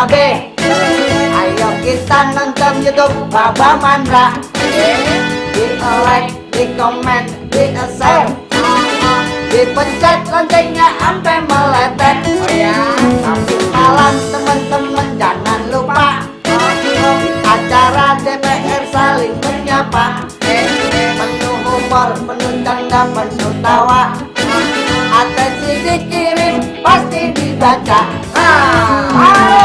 babe. Ayo kita nonton YouTube Baba Mandra. Di like, di komen, di share, dipencet loncengnya sampai meletet. Oh ya, nanti malam teman-teman jangan lupa acara DPR saling menyapa. Penuh humor, penuh canda, penuh tawa. Atensi dikirim, pasti dibaca. Tarik.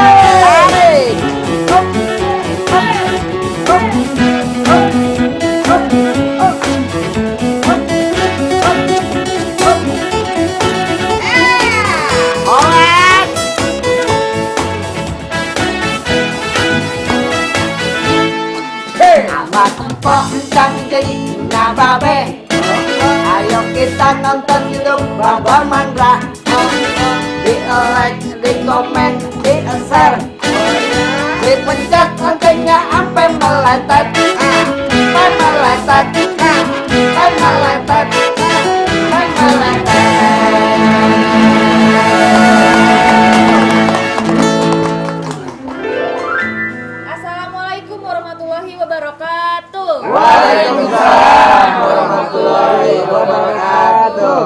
Abang empok dan jadi babe. Ayo kita nonton YouTube Baba Mandra. Di like, di komen, di share, dipencet loncengnya sampai meletet. Sampai meletet, sampai meletet, sampai meletet. Assalamualaikum warahmatullahi wabarakatuh. Waalaikumsalam warahmatullahi wabarakatuh.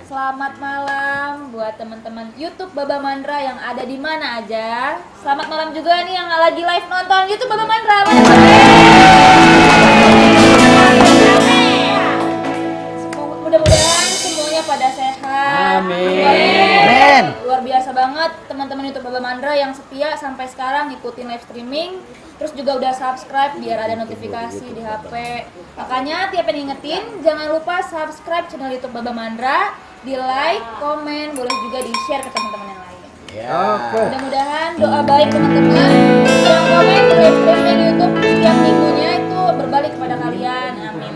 Selamat malam buat teman-teman YouTube Baba Mandra yang ada di mana aja. Selamat malam juga nih yang lagi live nonton YouTube Baba Mandra. Mudah-mudahan semuanya pada sehat. Amin. Luar biasa banget teman-teman YouTube Baba Mandra yang setia sampai sekarang ngikutin live streaming. Terus juga udah subscribe biar ada notifikasi di HP. Makanya tiap yang ingetin jangan lupa subscribe channel YouTube Baba Mandra, di like, komen, boleh juga di share ke teman-teman yang lain. Mudah-mudahan doa baik teman-teman yang komen di live streaming YouTube setiap minggunya itu berbalik kepada kalian. Amin.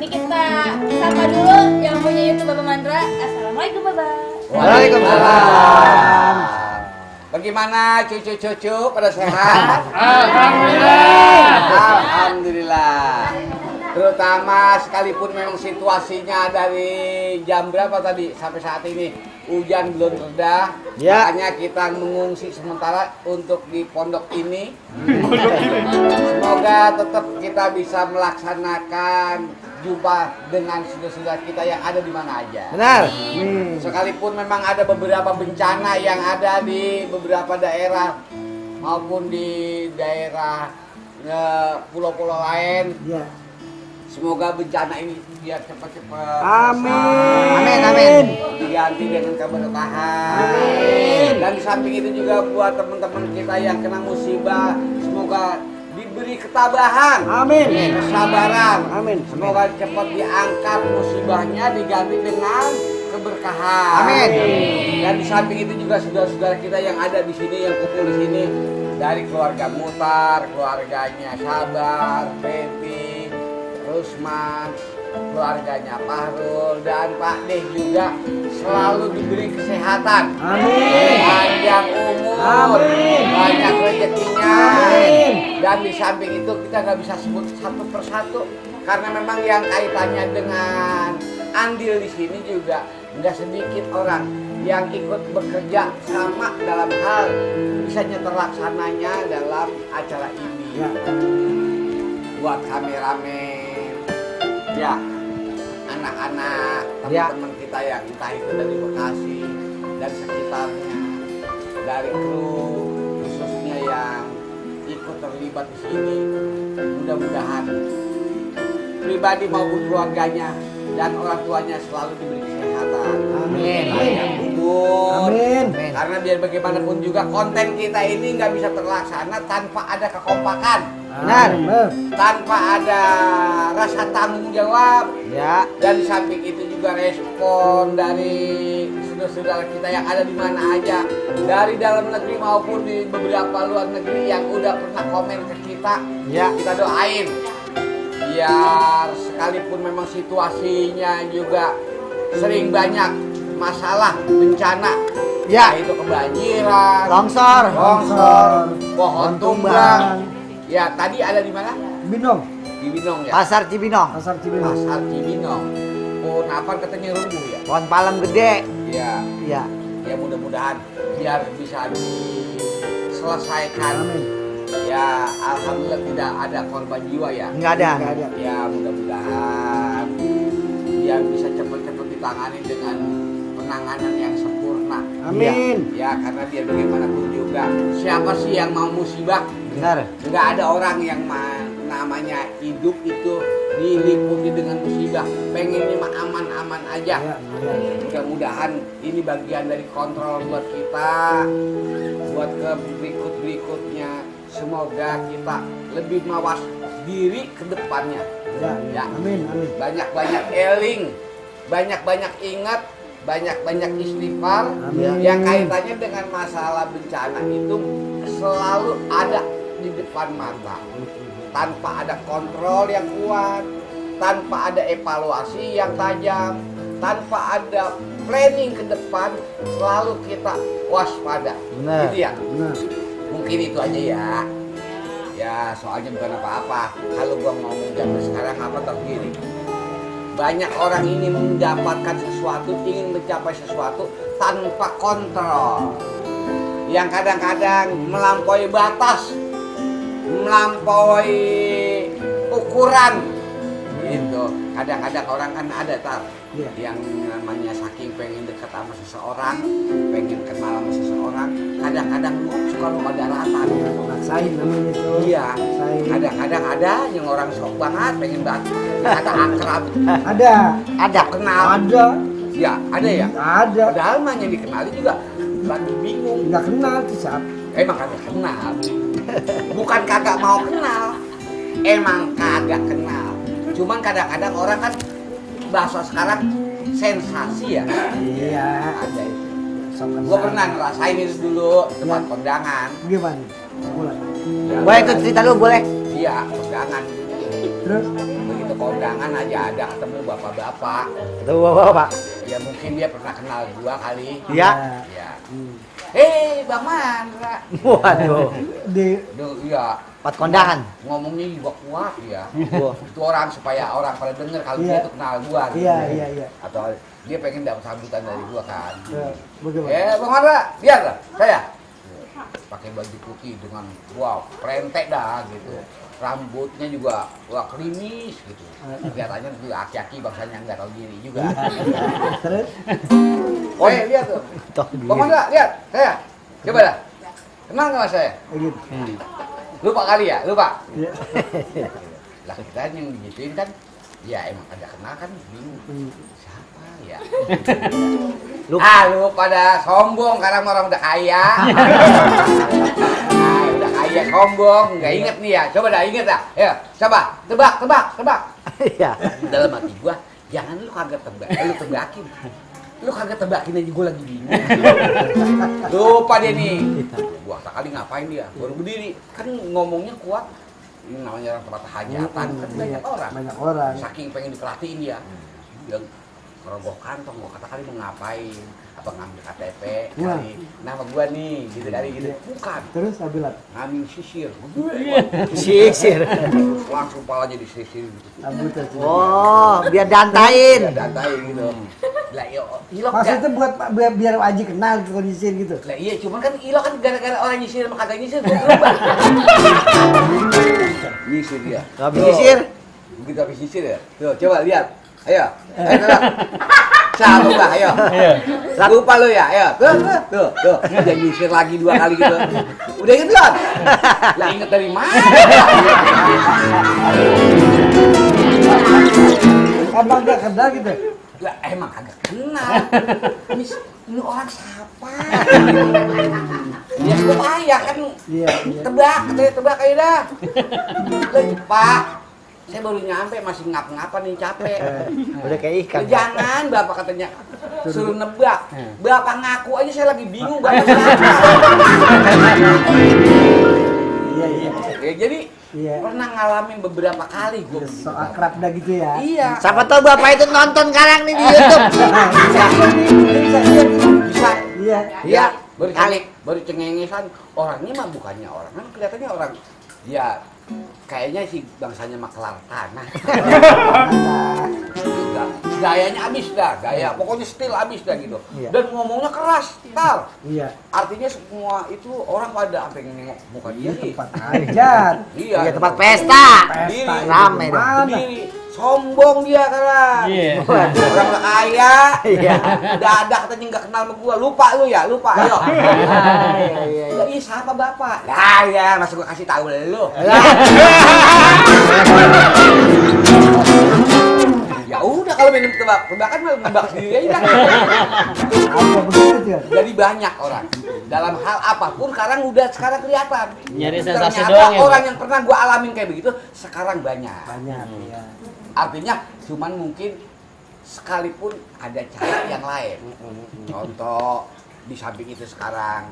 Ini kita sapa dulu yang punya YouTube Baba Mandra. Assalamualaikum Baba. Waalaikumsalam. Bagaimana cucu-cucu pada sehat? Alhamdulillah. Terutama sekalipun memang situasinya dari jam berapa tadi sampai saat ini hujan belum reda, makanya kita mengungsi sementara untuk di pondok ini. Semoga tetap kita bisa melaksanakan jumpa dengan saudara-saudara kita yang ada di mana aja. Benar. Sekalipun memang ada beberapa bencana yang ada di beberapa daerah maupun di daerah pulau-pulau lain. Ya. Semoga bencana ini biar cepat-cepat. Amin. Diganti dengan keberkahan. Dan di samping itu juga buat teman-teman kita yang kena musibah, semoga diberi ketabahan, kesabaran. Semoga cepat diangkat musibahnya, diganti dengan keberkahan. Dan di samping itu juga saudara-saudara kita yang ada di sini, yang kumpul di sini, dari keluarga Mutar, keluarganya Sabar, Betty, Rusman, keluarganya Pahrul dan Pak Deh juga selalu diberi kesehatan, panjang umur, banyak rezekinya. Dan di samping itu kita nggak bisa sebut satu persatu karena memang yang kaitannya dengan andil di sini juga nggak sedikit orang yang ikut bekerja sama dalam hal bisanya terlaksananya dalam acara ini. Buat kameramen, ya, anak-anak, teman-teman kita yang entah itu dari Bekasi dan sekitarnya, dari kru khususnya yang ikut terlibat di sini, mudah-mudahan pribadi maupun keluarganya dan orang tuanya selalu diberi kesehatan. Amin. Karena biar bagaimanapun juga konten kita ini nggak bisa terlaksana tanpa ada kekompakan. Tanpa ada rasa tanggung jawab. Dan di samping itu juga respon dari saudara-saudara kita yang ada di mana aja, dari dalam negeri maupun di beberapa luar negeri yang udah pernah komen ke kita. Kita doain biar sekalipun memang situasinya juga sering banyak masalah bencana, itu kebanjiran, Longsor, pohon tumbang. Ya, tadi ada di mana? Binong. Di Binong ya. Pasar Cibinong. Pasar Cibinong. Pohon apa katanya rumbuh ya? Pohon palem gede. Ya. Ya. Ya mudah-mudahan biar bisa terselesaikan. Ya alhamdulillah tidak ada korban jiwa ya. Enggak ada. Ya mudah-mudahan dia bisa cepat-cepat ditangani dengan penanganan yang sempurna. Amin. Ya karena biar bagaimanapun juga siapa sih yang mau musibah? Benar. Nggak ada orang yang namanya hidup itu diliputi dengan musibah. Pengennya mah aman-aman aja. Mudah-mudahan ini bagian dari kontrol buat kita, buat ke berikut-berikutnya. Semoga kita lebih mawas diri ke depannya. Ya. Amin. Banyak-banyak eling, banyak-banyak ingat, banyak-banyak istighfar. Amin. Yang kaitannya dengan masalah bencana itu selalu ada di depan mata. Tanpa ada kontrol yang kuat, tanpa ada evaluasi yang tajam, tanpa ada planning ke depan, selalu kita waspada. Benar. Gitu ya? Benar. Mungkin itu aja ya. Ya soalnya bukan apa-apa. Kalau gua ngomong zaman sekarang apa tergiri. Banyak orang ini mendapatkan sesuatu, ingin mencapai sesuatu tanpa kontrol. Yang kadang-kadang melampaui batas, melampaui ukuran. Gitu. Kadang-kadang orang kan ada yang namanya saking pengen dekat sama seseorang, pengen kenal sama seseorang, kadang-kadang suka lupa daratan. Maksain namanya itu. Iya. Kadang-kadang ada yang orang sok banget pengen banget kata akrab. Ada. Kenal. Ada. Ya, ada ya. Ada. Padahal mah yang dikenali juga lagi bingung. Enggak kenal tuh siapa. Emang kagak kenal. Bukan kagak mau kenal. Emang kagak kenal. Cuman kadang-kadang orang kan bahasa sekarang sensasi ya. Iya. Ada itu. Gua pernah ngerasain itu dulu tempat kondangan. Gimana? Boleh. Boleh itu cerita lu boleh. Iya, kondangan. Terus? Begitu kondangan aja ada ketemu bapak-bapak. Itu bapak. Ya mungkin dia pernah kenal gua kali. Iya. Ya. Hei, Bang Mandra. Waduh. Iya. Pas kondangan. Ngomongnya juga kuat ya. Itu orang supaya orang pada denger kalau dia tuh kenal gua gitu. Iya. Atau dia pengen dapat sambutan dari gua kan. Bagaimana? Bang Mandra, lihat lah saya. Pakai baju putih dengan wow, prentek dah gitu. Rambutnya juga wah klimis gitu. Kelihatannya juga aki-aki bangsanya enggak tahu diri juga. Terus? Lihat tuh. Bang Mandra, lihat saya. Coba dah. Kenal nggak mas saya? Gitu. Lupa kali ya? Lupa? Iya. Lah kita yang digituin kan, ya emang ada kenal kan bingung. Siapa ya? Lu pada sombong karena orang udah kaya. Udah kaya sombong, nggak inget nih ya. Coba dah inget dah. Ya, coba tebak. Iya. Dalam hati gua, jangan lu kagak tebak, lu tebakin. Lu kagak tebakin aja gua lagi bingung. Lupa dia nih. Gua sekali ngapain dia? Baru berdiri. Kan ngomongnya kuat. Ini namanya orang tempat hajatan kan banyak orang. Saking pengen diperhatiin dia. Dia ngerogoh kantong, gua kata kali mau ngapain? Apa ngambil KTP? Kali. Nama gua nih, gitu kali gitu. Bukan. Terus abilat? Ngambil sisir. Sisir. Langsung palanya disisir gitu. Oh, biar dantain. Biar dantain gitu. Lah ilok maksudnya buat biar Aji kenal gitu nyisir gitu. Lah iya, cuman kan ilok kan gara-gara orang nyisir sama kagak nyisir gua berubah. Nyisir dia. Habis nyisir? Begitu habis nyisir ya. Tuh, coba lihat. Ayo. Coba, ayo. Lupa lu ya, ayo. Tuh. Dia nyisir lagi 2 kali gitu. Udah inget belum? Lah inget dari mana? Abang gak kenal gitu? Lah emang kagak kenal. Ini orang siapa? Ya gua payah kan. Iya. Tebak aja dah. Lagi Pak, saya baru nyampe masih ngap-ngapan nih capek. Udah kayak ikan. Jangan Bapak katanya suruh nebak. Bapak ngaku aja saya lagi bingung Bapak siapa. Iya. Ya jadi pernah ngalamin beberapa kali gue so akrab dah gitu ya. Iya. Siapa tahu bapak itu nonton sekarang nih di YouTube. Bisa. Iya. Baru cengengesan. Orangnya mah bukannya orang kan kelihatannya orang. Ya kayaknya sih bangsanya maklar tanah. Enggak. gayanya abis dah, gaya pokoknya stil abis dah gitu. Iya. Dan ngomongnya keras, tar. Iya. Artinya semua itu orang pada sampai nengok muka dia nih. Tempat hajat. Iya, Iya, tempat pesta. Diri, Rame dah. mana? Diri. Sombong dia kan. Iya. Orang kaya. Iya. Dadah katanya nggak kenal sama gua. Lupa lu ya, lupa. Ayo. Iya. Ya, ih siapa bapak? Lah ya, masa gua kasih tahu lu. Ya udah kalau main tebak-tebakan malah nebak sendiri aja. Apa begitu tuh? Jadi banyak orang dalam hal apapun sekarang kelihatan. Nyari sensasi Ternyata doang ya, orang Pak? yang pernah gua alamin kayak begitu sekarang banyak. Banyak, iya. Artinya cuman mungkin sekalipun ada cara yang lain. Contoh di samping itu sekarang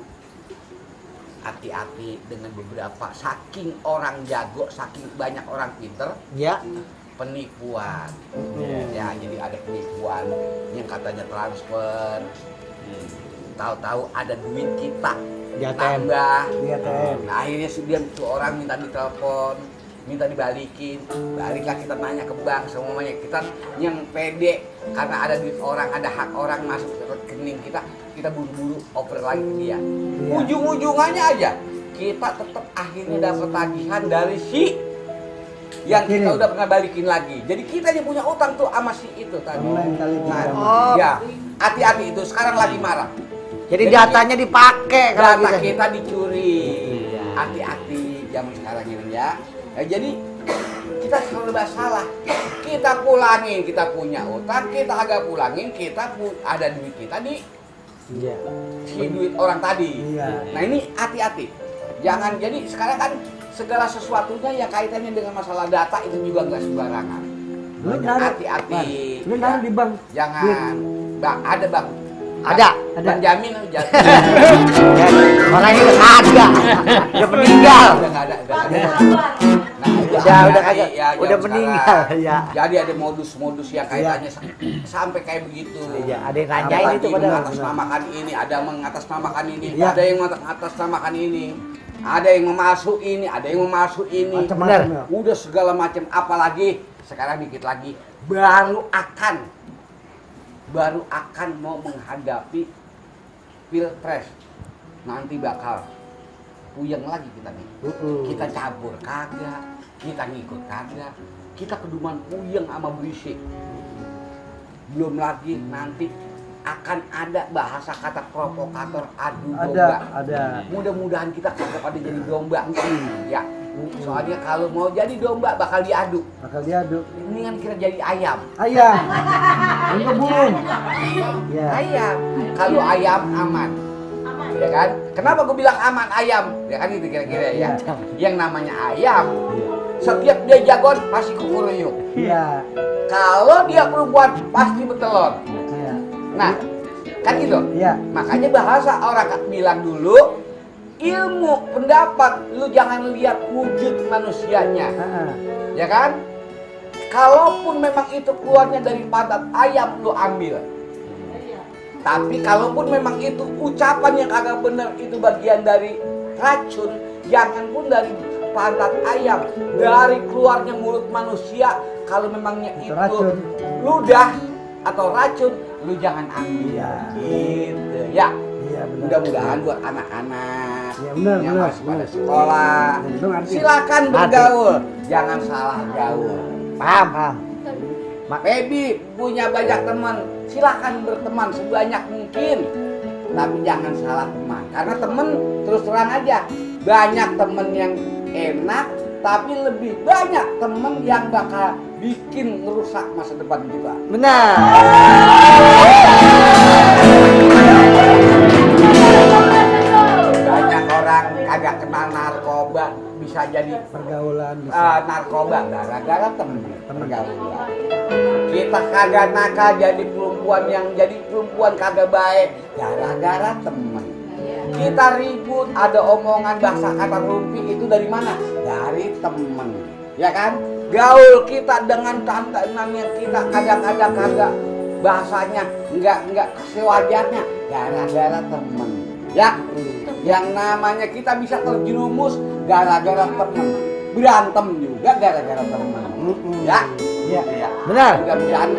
hati-hati dengan beberapa saking orang jago, saking banyak orang pinter, Iya. penipuan. Iya. Ya, jadi ada penipuan yang katanya transfer. Tahu-tahu ada duit kita Di ATM. tambah. Di ATM. Nah, akhirnya dia tuh orang minta ditelepon, minta dibalikin. Baliklah kita nanya ke bank semuanya. Kita yang pede karena ada duit orang, ada hak orang masuk ke rekening kita buru-buru oper lagi ke dia. Iya. Ujung-ujungannya aja kita tetap akhirnya dapat tagihan dari si yang kita Kirim. udah pernah balikin lagi. Jadi kita yang punya utang tuh sama si itu tadi. Online kali itu. Nah, Oh. ya, hati-hati itu sekarang lagi marah. Jadi datanya dipakai kalau Data gitu. kita dicuri. Iya. Hati-hati zaman sekarang ini ya. Jadi kita serba salah. Kita pulangin, kita punya utang, kita agak pulangin, ada duit kita di Iya. si duit orang tadi. Iya. Nah ini hati-hati. Jangan jadi sekarang kan segala sesuatunya yang kaitannya dengan masalah data itu juga nggak sembarangan. Lu naruh. Hati-hati. Lu naruh di bank. Jangan. Bang, ada bang. Ada. Bang jamin lu jamin. Orangnya udah kagak. Udah meninggal. Udah nggak ada. Udah nggak ada. Nah, Udah kagak. ya, Udah zaman meninggal. sekarang. Ya. Jadi ada modus-modus yang kaitannya sampai kayak begitu. Iya, ada yang nanyain Ada itu yang padahal. mengatasnamakan ini, ada yang mengatasnamakan ini, Iya. ada yang mengatasnamakan ini, ada yang memasuk ini, ada yang memasuk ini. Macam-macam ya. Udah segala macam. Apalagi sekarang dikit lagi baru akan mau menghadapi pilpres. Nanti bakal puyeng lagi kita nih. Kita cabur kagak, kita ngikut kagak, kita keduman puyeng sama berisik. Belum lagi nanti akan ada bahasa kata provokator adu domba. Ada. Mudah-mudahan kita kagak pada jadi domba. Ya. Soalnya kalau mau jadi domba bakal diadu. Bakal diaduk. Mendingan kita jadi ayam. Ayam. Enggak burung. Ya. Ayam. Kalau ayam aman. Ya kan? Kenapa gue bilang aman ayam? Ya kan itu kira-kira ya. Yang namanya ayam, setiap dia jagoan pasti kukuruyuk. Iya. Kalau dia perempuan pasti bertelur. Iya. Nah, kan gitu. Iya. Makanya bahasa orang bilang dulu, ilmu pendapat lu jangan lihat wujud manusianya. Heeh. Ya kan? Kalaupun memang itu keluarnya dari pantat ayam lu ambil. Tapi kalaupun memang itu ucapan yang kagak benar, itu bagian dari racun, jangan pun dari pantat ayam, dari keluarnya mulut manusia, kalau memangnya itu racun. ludah atau racun, lu jangan ambil. Iya. Gitu ya. Iya benar. Mudah-mudahan buat anak-anak Iya, benar, yang benar, masih pada benar. sekolah, Itu ngerti. silakan bergaul, jangan salah gaul. Paham, paham. Baby punya banyak teman, silakan berteman sebanyak mungkin, tapi jangan salah teman. Karena teman terus terang aja, banyak teman yang enak, tapi lebih banyak teman yang bakal bikin ngerusak masa depan kita. Benar. Banyak orang kagak kenal narkoba bisa jadi Pergaulan bisa. narkoba gara-gara temen pergaulan. Kita kagak nakal jadi perempuan yang jadi perempuan kagak baik gara-gara temen. Kita ribut ada omongan bahasa kata rumpi itu dari mana? Dari temen. Ya kan? Gaul kita dengan tante-tante yang kita kadang-kadang kagak bahasanya enggak sewajarnya gara-gara temen. Ya, yang namanya kita bisa terjerumus gara-gara temen, berantem juga gara-gara temen. Ya, Iya. ya. Benar. Mudah-mudahan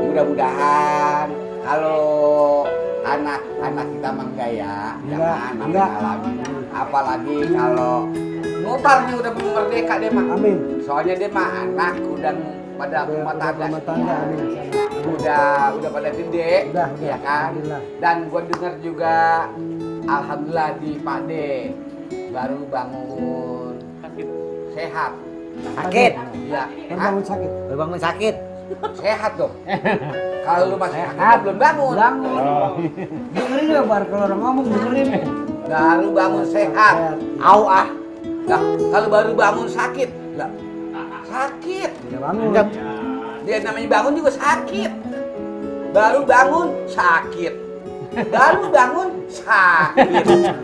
mudah-mudahan kalau anak-anak kita menggaya jangan alami. Apalagi kalau Mutar nih udah merdeka deh mah. Amin. Soalnya dia mah anak udah pada rumah tangga. Amin. Udah pada gede, Udah, ya kan? alhamdulillah. Dan gua dengar juga alhamdulillah di Pak D baru bangun sehat. Sakit. Ya, Baru bangun sakit. Baru bangun sakit. sehat dong. Kalau lu masih sakit Sehat. belum bangun. Dengerin ya bar kalau orang ngomong dengerin. Baru bangun sehat. Au ah. Lah, kalau baru bangun sakit. Lah, sakit. Ya bangun. Dia namanya bangun juga sakit. Baru bangun sakit. Baru bangun sakit.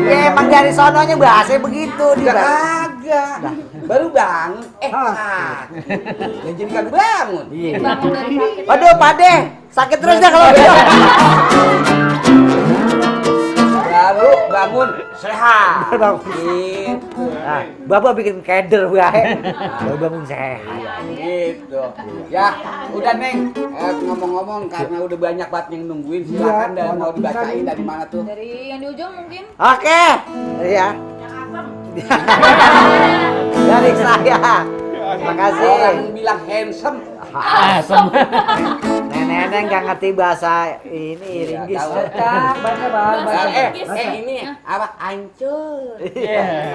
Ya emang dari sononya bahasa begitu Udah dia. kagak. Baru bangun sakit. Ya jadi kagak bangun. Iya. Bangun dari sakit. Waduh, Pak De, sakit terus dah kalau gitu. Baru bangun sehat. Gitu. Nah, Bapak bikin keder bae. Baru bangun sehat. Gitu. Ya, udah Neng. Ngomong-ngomong karena udah banyak banget yang nungguin, silakan Iya, dan mau mau dibacain dari mana tuh? Dari yang di ujung mungkin. Oke. Iya. Dari saya. Terima kasih. Orang bilang handsome. Nenek nggak ngerti bahasa ini Inggris. tahu. Baca bar. Ini apa? Hancur.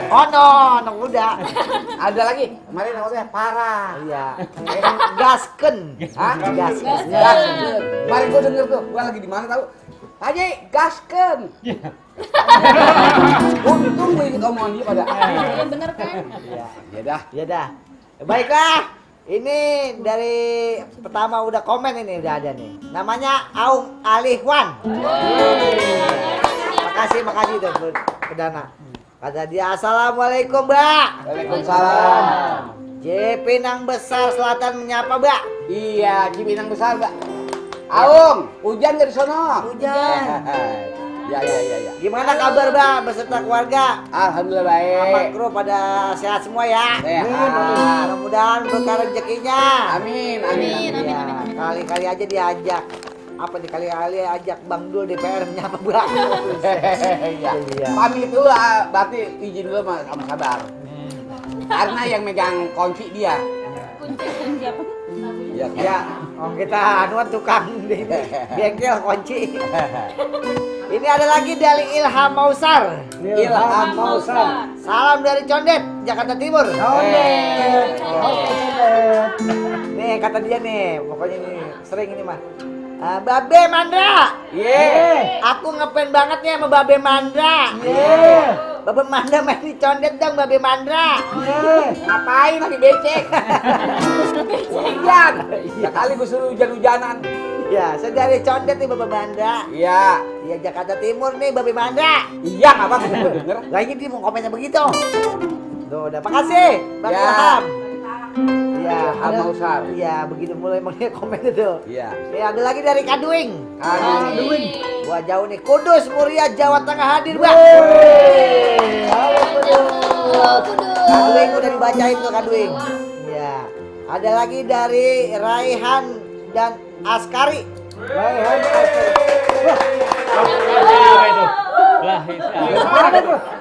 Oh no, udah. Ada lagi. Kemarin namanya parah. Iya. Gasken. Hah? Gasken. Gasken. Kemarin gua denger tuh, gua lagi di mana tahu? Pak Haji, gasken. Untung gue ikut omongan dia pada. Iya bener kan? Ya dah. Ya dah. Baiklah. Ini dari pertama udah komen ini udah ada nih. Namanya Aung Alihwan. Makasih tuh Perdana. Kata dia assalamualaikum Mbak. Waalaikumsalam. J Pinang Besar Selatan menyapa Mbak. Iya, Cibinang besar, Mbak. Aung, hujan dari sono. Hujan. Ya. Gimana kabar Mbak beserta keluarga? Alhamdulillah Sama baik. kru pada sehat semua ya. Sehat. Mudah-mudahan berkah rezekinya. Amin. Ya, kali-kali aja diajak. Apa nih kali-kali ajak Bang Dul DPR menyapa Mbak. Iya. Iya. Pamit dulu, berarti izin dulu sama sabar. Karena yang megang kunci dia. Kunci siapa? Ya, Ya, kita anuan tukang di bengkel kunci. Ini ada lagi dari Ilham Mausar. Ilham Mausar. Salam dari Condet, Jakarta Timur. Nih kata dia nih, pokoknya nih sering ini mah. Babe Mandra. Aku ngefans banget nih sama Babe Mandra. Babe Mandra main di Condet dong Babe Mandra. Ngapain lagi becek? Hujan. Ya kali gue suruh hujan-hujanan. Ya, saya dari Condet nih Babe Mandra. Iya. Iya Jakarta Timur nih Babe Mandra. Iya, apa gue denger? Lah ini dia mau komennya begitu. Tuh, udah makasih Bang Ya. Ilham. Iya, Ilham Mausar. Iya, begitu mulai dia komen itu. Iya. Nih ada lagi dari Kaduing. Aduh. Gua jauh nih, Kudus Muria Jawa Tengah hadir, Bang. Halo Kaduing udah dibacain tuh Kaduing. Iya. Ada lagi dari Raihan dan Askari.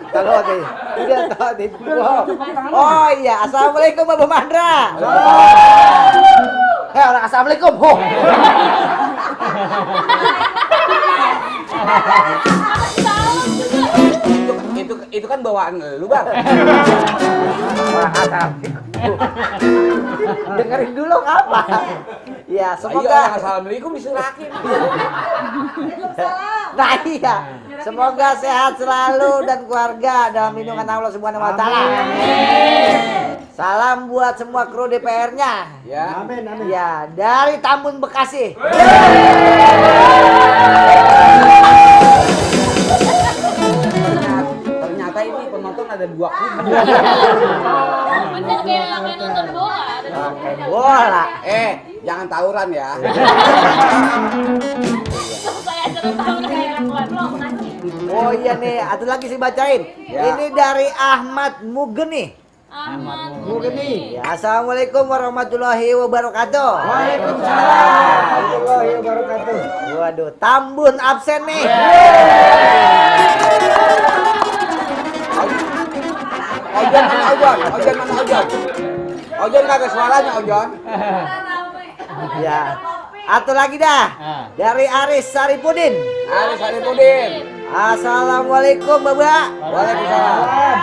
Kalau udah tadi. Oh iya, assalamualaikum Bapak Mandra. Orang assalamualaikum. Itu kan bawaan lu, Bang. Orang asal. Dengerin dulu apa? Ya, Ayo semoga orang assalamualaikum disurakin. nah iya. Semoga sehat selalu dan keluarga dalam lindungan Allah Subhanahu wa taala. Salam buat semua kru DPR-nya. Ya. Amin. Ya, dari Tambun Bekasi. Ternyata ini penonton ada 2 kubu. Bener kayak nonton bola. Pakai bola. Jangan tawuran ya. Saya aja tahu kayak lakuan lo ngasih. Oh iya nih, ada lagi sih bacain. Ya. Ini dari Ahmad Mugeni. Ahmad Murni. Ya, assalamualaikum warahmatullahi wabarakatuh. Waalaikumsalam warahmatullahi wabarakatuh. Waduh, Tambun absen nih. Ojan mana Ojan? Ojan mana Ojan? Ojan kagak suaranya Ojan. Ya. Atau lagi dah. Dari Aris Saripudin. Aris Saripudin. Assalamualaikum Bapak. Waalaikumsalam.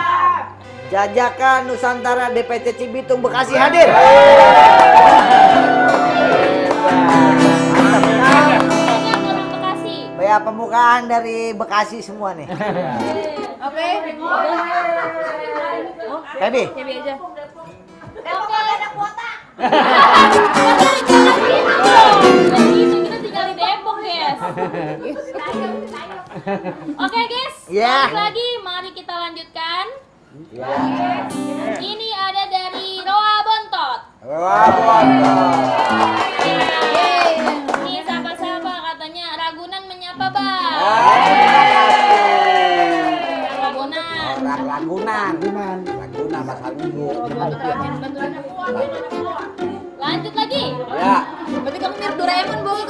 Jajakan Nusantara DPC Cibitung Bekasi hadir. Orang Bekasi. Ya, pembukaan dari Bekasi semua nih. Oke. Tadi. Cebi aja. Gitu, kita tinggal di Depok, guys. Oke, guys. Ya. Balik lagi, mari kita lanjutkan. Ini ada dari Roa Bontot. Wah, bontot. Ini siapa-siapa katanya Ragunan menyapa, Bang. Ragunan. Orang Ragunan. Ragunan pasar Minggu. Lanjut lagi. Ya. Berarti kamu mirip Doraemon, Bang.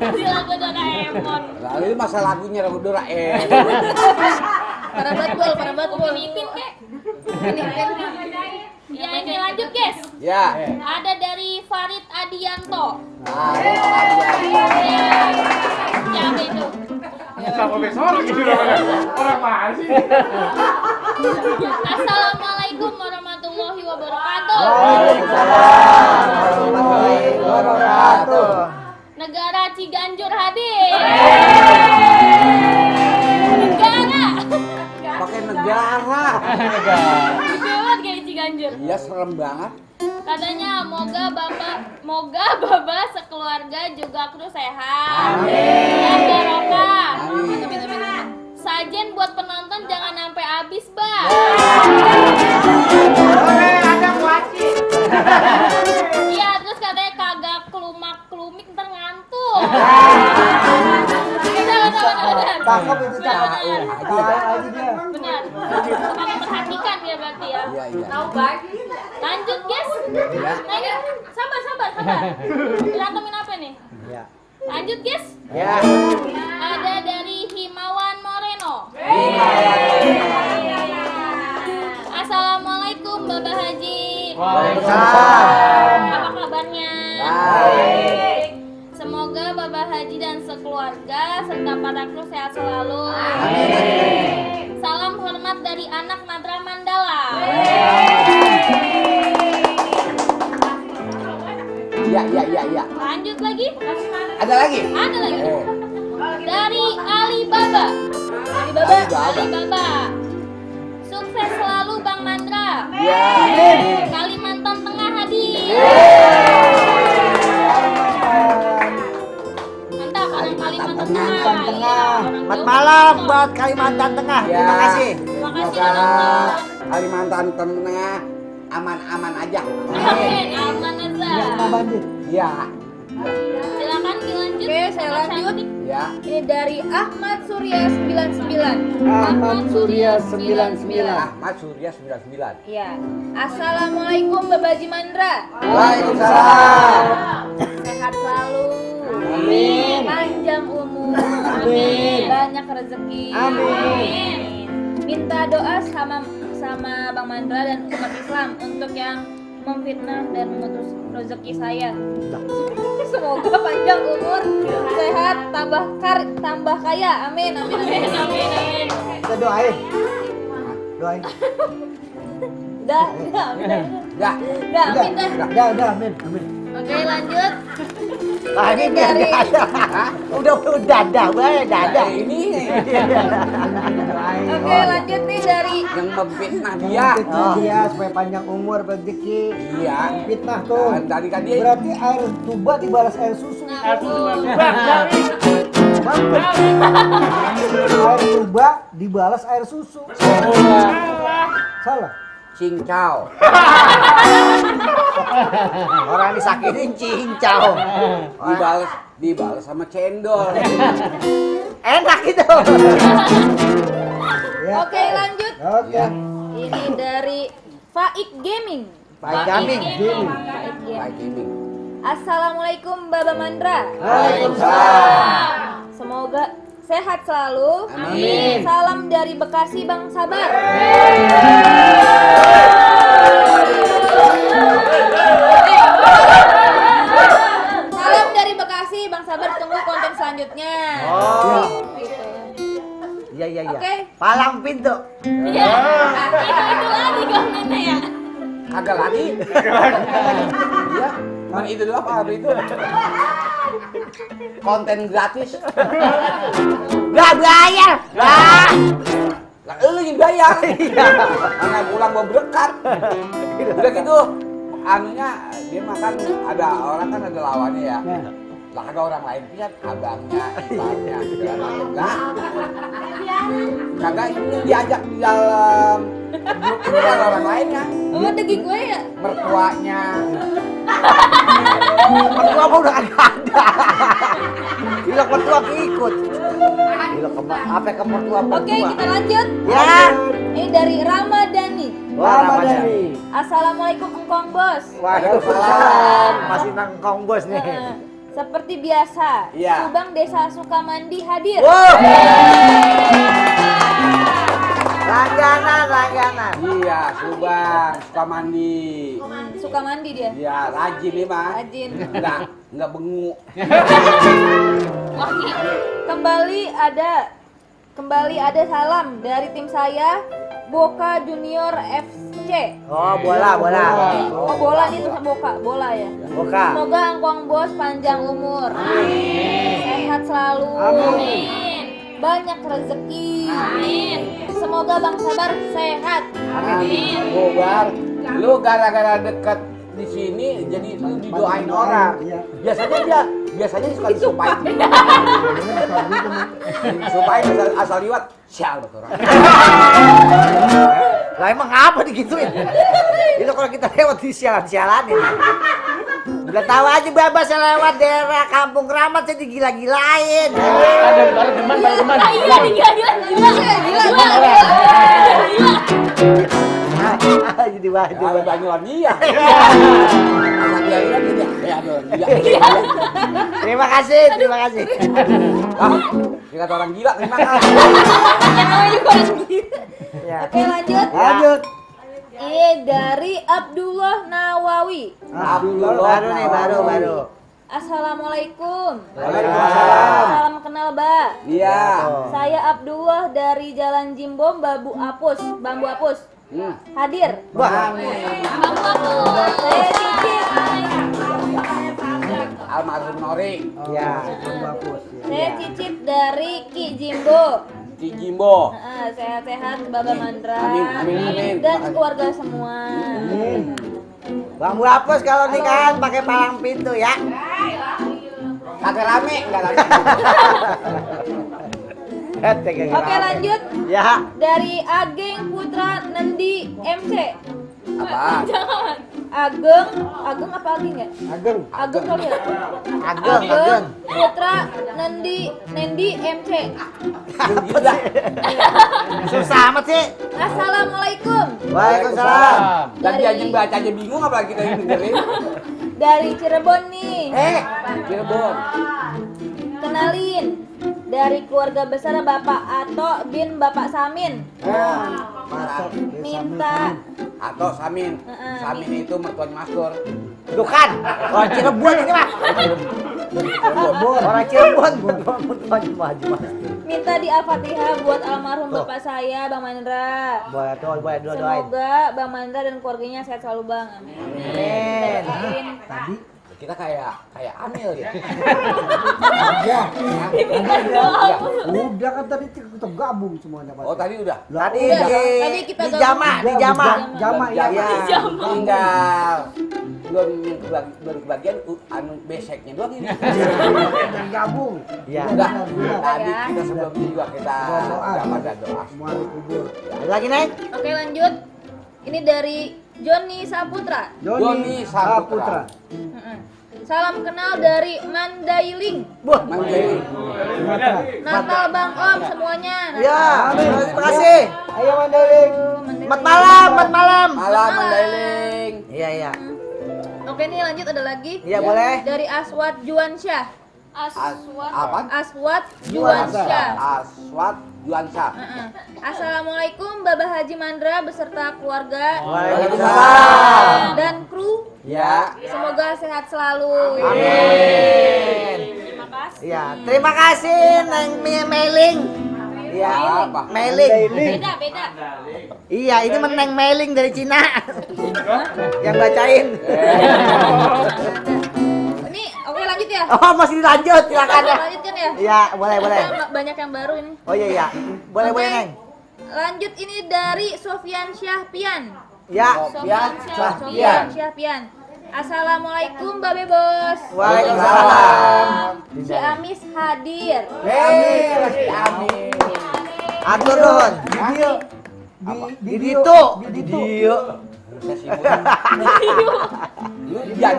Si lagu Doraemon. Lalu ini masa lagunya lagu Doraemon. Parah banget bol. Pipin kek. Ya, ini lanjut, guys. Ya. Ada dari Farid Adianto. Ya, itu. Assalamualaikum warahmatullahi wabarakatuh. Warahmatullahi wabarakatuh. Negara Ciganjur hadir. Negara. Pakai negara. Gede banget kayak Ciganjur. Iya, serem banget. Katanya moga baba sekeluarga juga kru sehat. Dan barokah. Sajen buat penonton jangan sampai habis, Bang. Iya, terus katanya kagak kelumak-kelumik ntar ngantuk. Benar. Cakep itu, cakep. Benar. Aja dia. Benar. Memperhatikan ya berarti ya. Iya, iya. Lanjut, guys. Nah, ini sabar. Berantemin apa nih? Ya. Lanjut, guys. Ya. Ada dari Himawan Moreno. Assalamualaikum Bapak Haji. Waalaikumsalam. Apa kabarnya? Baik. Semoga Bapak Haji dan sekeluarga serta para kru sehat selalu. Salam hormat dari anak Matra Mandala. Ya. Lanjut lagi. Ada lagi? Ada lagi. Oh. Dari Alibaba. Alibaba. Sukses selalu Bang Mandra. Ya. Kalimantan Tengah hadir. Mantap, orang Kalimantan Tengah. Tengah. Iya, orang Selamat Jawa. malam buat Kalimantan Tengah. Ya. Terima kasih. Terima kasih Semoga Bang. Kalimantan Tengah aman-aman aja. Amin, aman aja. Kena banjir. Ya. Silakan dilanjut. Oke, saya lanjut. Ya. Ini dari Ahmad Surya 99. Ahmad Surya 99. Ahmad Surya 99. Iya. Assalamualaikum Babaji Mandra. Waalaikumsalam. Sehat selalu. Amin. Panjang umur. Amin. Banyak rezeki. Amin. Minta doa sama Bang Mandra dan umat Islam untuk yang memfitnah dan memutus rezeki saya. Semoga panjang umur, sehat, tambah kaya. Amin. Kita doain. Doain. Udah, amin. Ya. Amin dah. Udah, amin. Oke, lanjut. Nah, ini dia ada. Udah dadah, baik dadah. Ini Oke, lanjut nih dari yang memfitnah dia. Fitnah dia supaya panjang umur, rezeki. Iya. Fitnah tuh. Dan tadi kan dia Berarti air tuba dibalas air susu. Air tuba dibalas air susu. Salah. cincau. Orang disakitin cincau. Dibalas sama cendol. Enak itu. Ya. Oke, lanjut. Oke. Ini dari Faik Gaming. Faik Gaming. Faik Gaming. Baik ini. Assalamualaikum Baba Mandra. Waalaikumsalam. Semoga sehat selalu. Amin. Salam dari Bekasi Bang Sabar. Salam dari Bekasi Bang Sabar, tunggu konten selanjutnya. Oh. Gitu. Iya. Oke. Palang pintu. Iya. Itu lagi komennya ya. Kagak lagi. Iya. Nah, itu dulu apa itu? Konten gratis. Gak bayar. Lah. Lah lu yang bayar. Karena pulang mau berkat. Udah gitu anunya dia makan ada orang kan ada lawannya ya. Lah kagak orang lain kan abangnya, iparnya, segala macam. Lah. Kagak ini diajak di dalam grup itu kan orang lainnya. Oh, daging gue ya? Mertuanya. Mertua apa udah kagak ada. Gila mertua ikut. Gila apa ke mertua? Oke, kita lanjut. Ya. Ini dari Ramadhani. Ramadhani. Assalamualaikum Engkong Bos. Waalaikumsalam. Masih nangkong bos nih. Seperti biasa, Iya. Subang Desa Sukamandi hadir. Wow. Langganan. Iya, Subang, Sukamandi. Sukamandi dia. Iya, rajin nih mah. Rajin. Enggak bengu. Kembali ada salam dari tim saya, Boca Junior FC. Oh, bola. Oh, bola nih tuh bola ya. Boka. Semoga Engkong Bos panjang umur. Amin. Sehat selalu. Amin. Banyak rezeki. Amin. Semoga Bang Sabar sehat. Amin. Gobar, lu gara-gara dekat di sini jadi lu didoain orang. Biasanya suka disumpahin. Sumpahin asal liwat, sial betul orang. Lah emang apa digituin? Itu kalau kita lewat di sialan-sialanin. Udah tahu aja babas yang lewat daerah Kampung Keramat jadi gila-gilain. Ada baru teman. Jadi wajib. Kalau Banyuwangi ya. Asal dia lihat dia ya aduh. Terima kasih. Dia kata orang gila, terima kasih. Ya. Oke, lanjut. Ini dari Abdullah Nawawi. Baru. Assalamualaikum. Waalaikumsalam. Salam kenal, Ba. Iya. Saya Abdullah dari Jalan Jimbom Bambu Apus. Hadir. Wah. Saya Cicit. Almarhum Nori. Ya. Saya Cicit dari Ki Jimbo. Di Jimbo. Sehat-sehat Baba Mandra. Amin. Dan keluarga semua. Bang Buapus kalau nikahan pakai palang pintu ya. Kagak rame, enggak rame. Oke, lanjut. Ya. Dari Ageng Putra Nendi MC. Apa? Ageng apa Ageng ya? Ageng kali ya? Ageng. Putra Nendi MC. Gila. Susah amat sih. Assalamualaikum. Waalaikumsalam. Dan dia aja baca aja bingung apalagi kita yang dengerin. Dari Cirebon nih. Cirebon. Kenalin, dari keluarga besar Bapak Ato bin Bapak Samin. Minta Atau Samin. Samin itu mertuanya Mas Pur. Bukan. Orang Cirebon ini mah. Orang Cirebon. minta di Al-Fatihah buat almarhum bapak saya, Bang Mandra. Boleh doain. Semoga Bang Mandra dan keluarganya sehat selalu, Bang. Amin. Amin. Tadi Kita kayak Amil ya. udah kan tadi kita gabung semuanya Pak. Oh tadi udah. Tadi Tadi kita di gabung. jama. Jama ya. Tinggal belum kebagian anu beseknya doang ini. Dan gabung. Iya. Udah. Udah. Tadi kita sebelumnya juga kita dapat doa. Semua dikubur. Lagi naik? Oke, lanjut. Ini dari Joni Saputra. Joni Saputra. Salam kenal dari Mandailing. Wah, Mandailing. Natal Bang Om semuanya. ya, terima kasih. Ayo Mandailing. Selamat malam, selamat malam. Malam Mandailing. Iya, iya. Oke nih lanjut ada lagi. Iya, boleh. Dari Aswad Juansyah. Apa? Aswad Juansyah. Aswad Juansyah. Assalamualaikum Babah Haji Mandra beserta keluarga Waalaikumsalam. dan kru. Ya. Semoga sehat selalu. Amin. Terima kasih. Iya, terima kasih Neng Meling. Iya, Apa? Meling. Beda. Iya, ini meneng Meling dari Cina. Yang bacain. Ini oke lanjut ya. Oh, masih dilanjut, silakan ya. Lanjutkan ya. Iya, boleh, boleh. Karena banyak yang baru ini. Oh iya, iya. Boleh, Oke. boleh, Neng. Lanjut ini dari Sofyan Syahpian. Ya. Sofyan Syahpian. Assalamualaikum Babe Bos. Waalaikumsalam. Si Amis hadir. Hei, amin. Atur nuhun. Di ditu. Di dia. Dia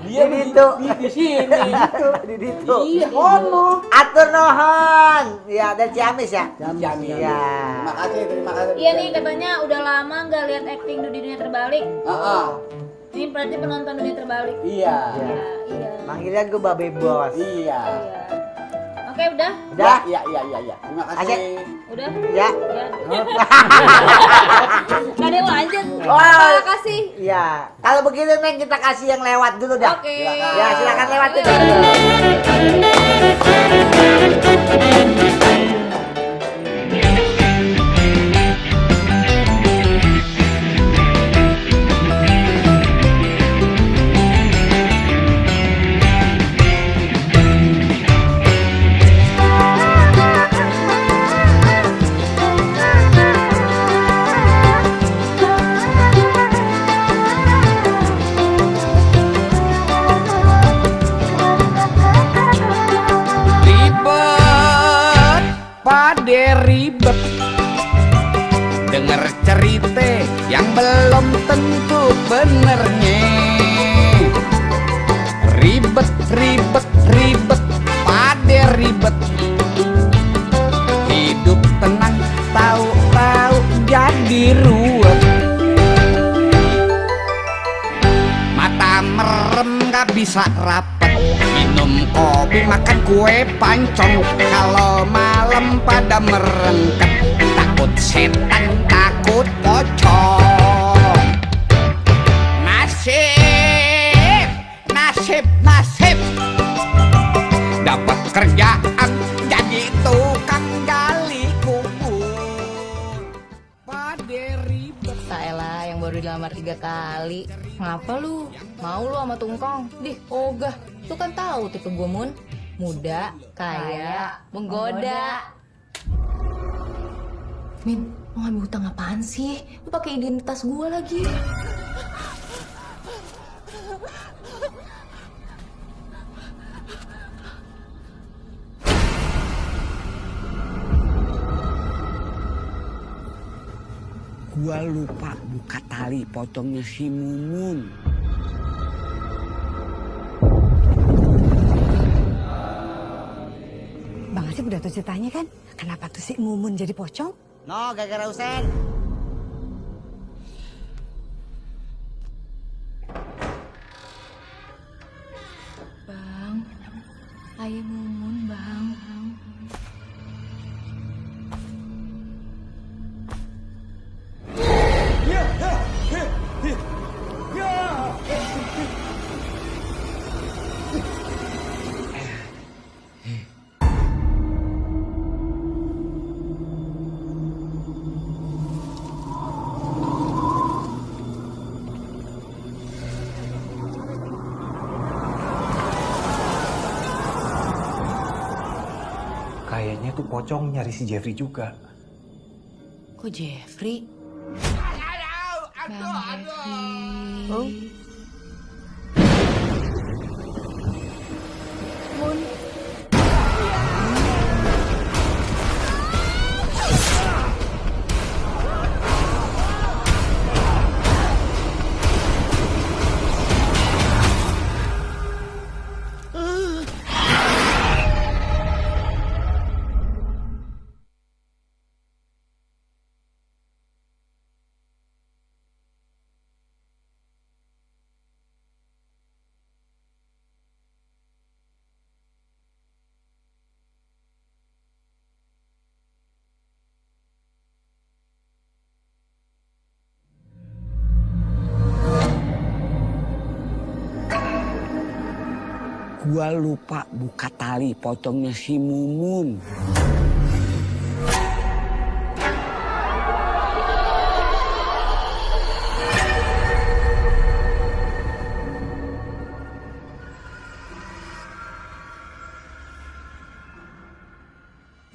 Di ditu. di sini. Di ditu. Iya, kono. Atur nuhun. Ya, dari Ciamis ya. Jamin. Iya. Terima kasih. Iya nih katanya udah lama nggak lihat acting di dunia terbalik. Ini berarti penonton dunia terbalik. Iya. Iya. Panggilan gue Babe Bos. Iya. Oke udah. Udah? Iya. Terima kasih. Asik. Udah. Ya. Ya. Gak ada yang lanjut. Oh. Terima kasih. Iya. Kalau begitu Neng kita kasih yang lewat dulu dah. Oke. Ya, silakan lewatin. Ribet, pade ribet. Dengar cerita yang belum tentu benernya. Ribet, pade ribet. Hidup tenang, tahu-tahu jadi ruwet. Mata merem gak bisa rapet. Minum kopi, makan kue pancong. Kalau malam pada merengket. Takut setan, takut pocong. Nasib dapat kerjaan jadi tukang gali kubur. Pade ribet. Saelah yang baru dilamar 3 kali. Ngapa lu? Mau lu sama Tungkong? Dih, ogah. Lu kan tahu tipe gue Mun. Muda, kaya, menggoda. Min, mau ngambil hutang apaan sih? Lu pakai identitas gue lagi. Gua lupa buka tali pocongnya si Mumun. Bang Asep udah tahu ceritanya kan? Kenapa tuh si Mumun jadi pocong? No, gara-gara Usen. Bang, ayah Mumun, Bang. Kayaknya tuh pocong nyari si Jeffrey juga. Kok Jeffrey? Bang Jeffrey. Oh. Gua lupa buka tali potongnya si Mumun.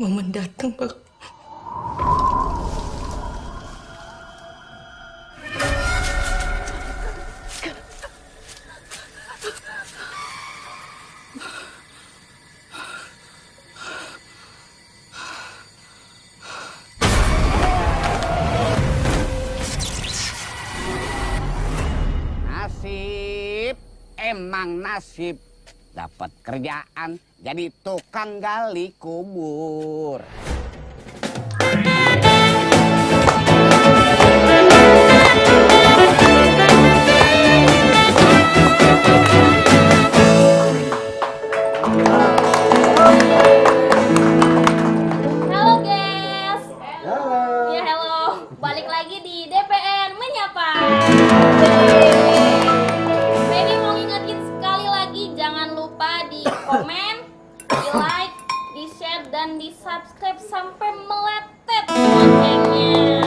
Momen datang, Bang. Nasib, emang nasib. Dapat kerjaan jadi tukang gali kubur. Halo guys. Ya hello. Balik lagi di DPN Menyapa. Baby mau ngingetin sekali lagi jangan lupa di komen, di like, di share dan di subscribe sampai meletet loncengnya.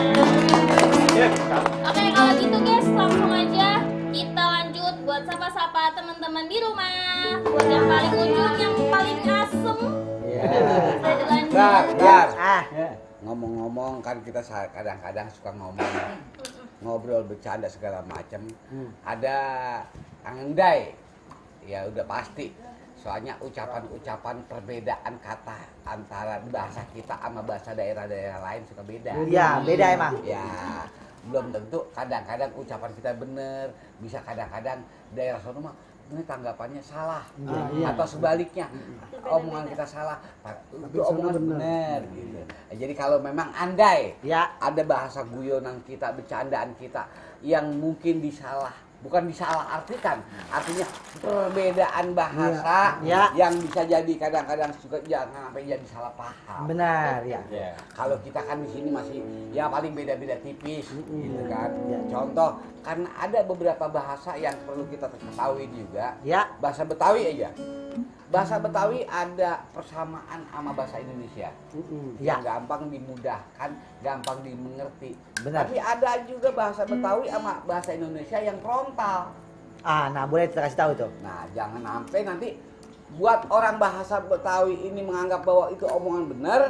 Oke kalau gitu guys langsung aja kita lanjut buat sapa-sapa teman-teman di rumah. Buat yang paling ujung yang paling asem. Bisa dilanjut. Dar. Ngomong-ngomong kan kita kadang-kadang suka ngobrol bercanda segala macam. Ada andai, ya udah pasti. Soalnya ucapan-ucapan perbedaan kata antara bahasa kita sama bahasa daerah-daerah lain suka beda. Iya, beda emang. Ya, belum tentu kadang-kadang ucapan kita bener, bisa kadang-kadang daerah sono mah ini tanggapannya salah atau sebaliknya omongan kita salah itu omongan bener gitu. Jadi kalau memang andai ada bahasa guyonan kita, bercandaan kita yang mungkin bukan disalah artikan, artinya perbedaan bahasa yang bisa jadi kadang-kadang suka jangan sampai jadi salah paham. Benar ya. Kalau kita kan di sini masih ya paling beda-beda tipis gitu kan. Contoh karena ada beberapa bahasa yang perlu kita ketahui juga. Bahasa Betawi aja. Bahasa Betawi ada persamaan sama bahasa Indonesia. Yang gampang dimudahkan, gampang dimengerti. Benar. Tapi ada juga bahasa Betawi sama bahasa Indonesia yang frontal. Nah boleh kita kasih tahu tuh. Nah jangan sampai nanti buat orang bahasa Betawi ini menganggap bahwa itu omongan benar,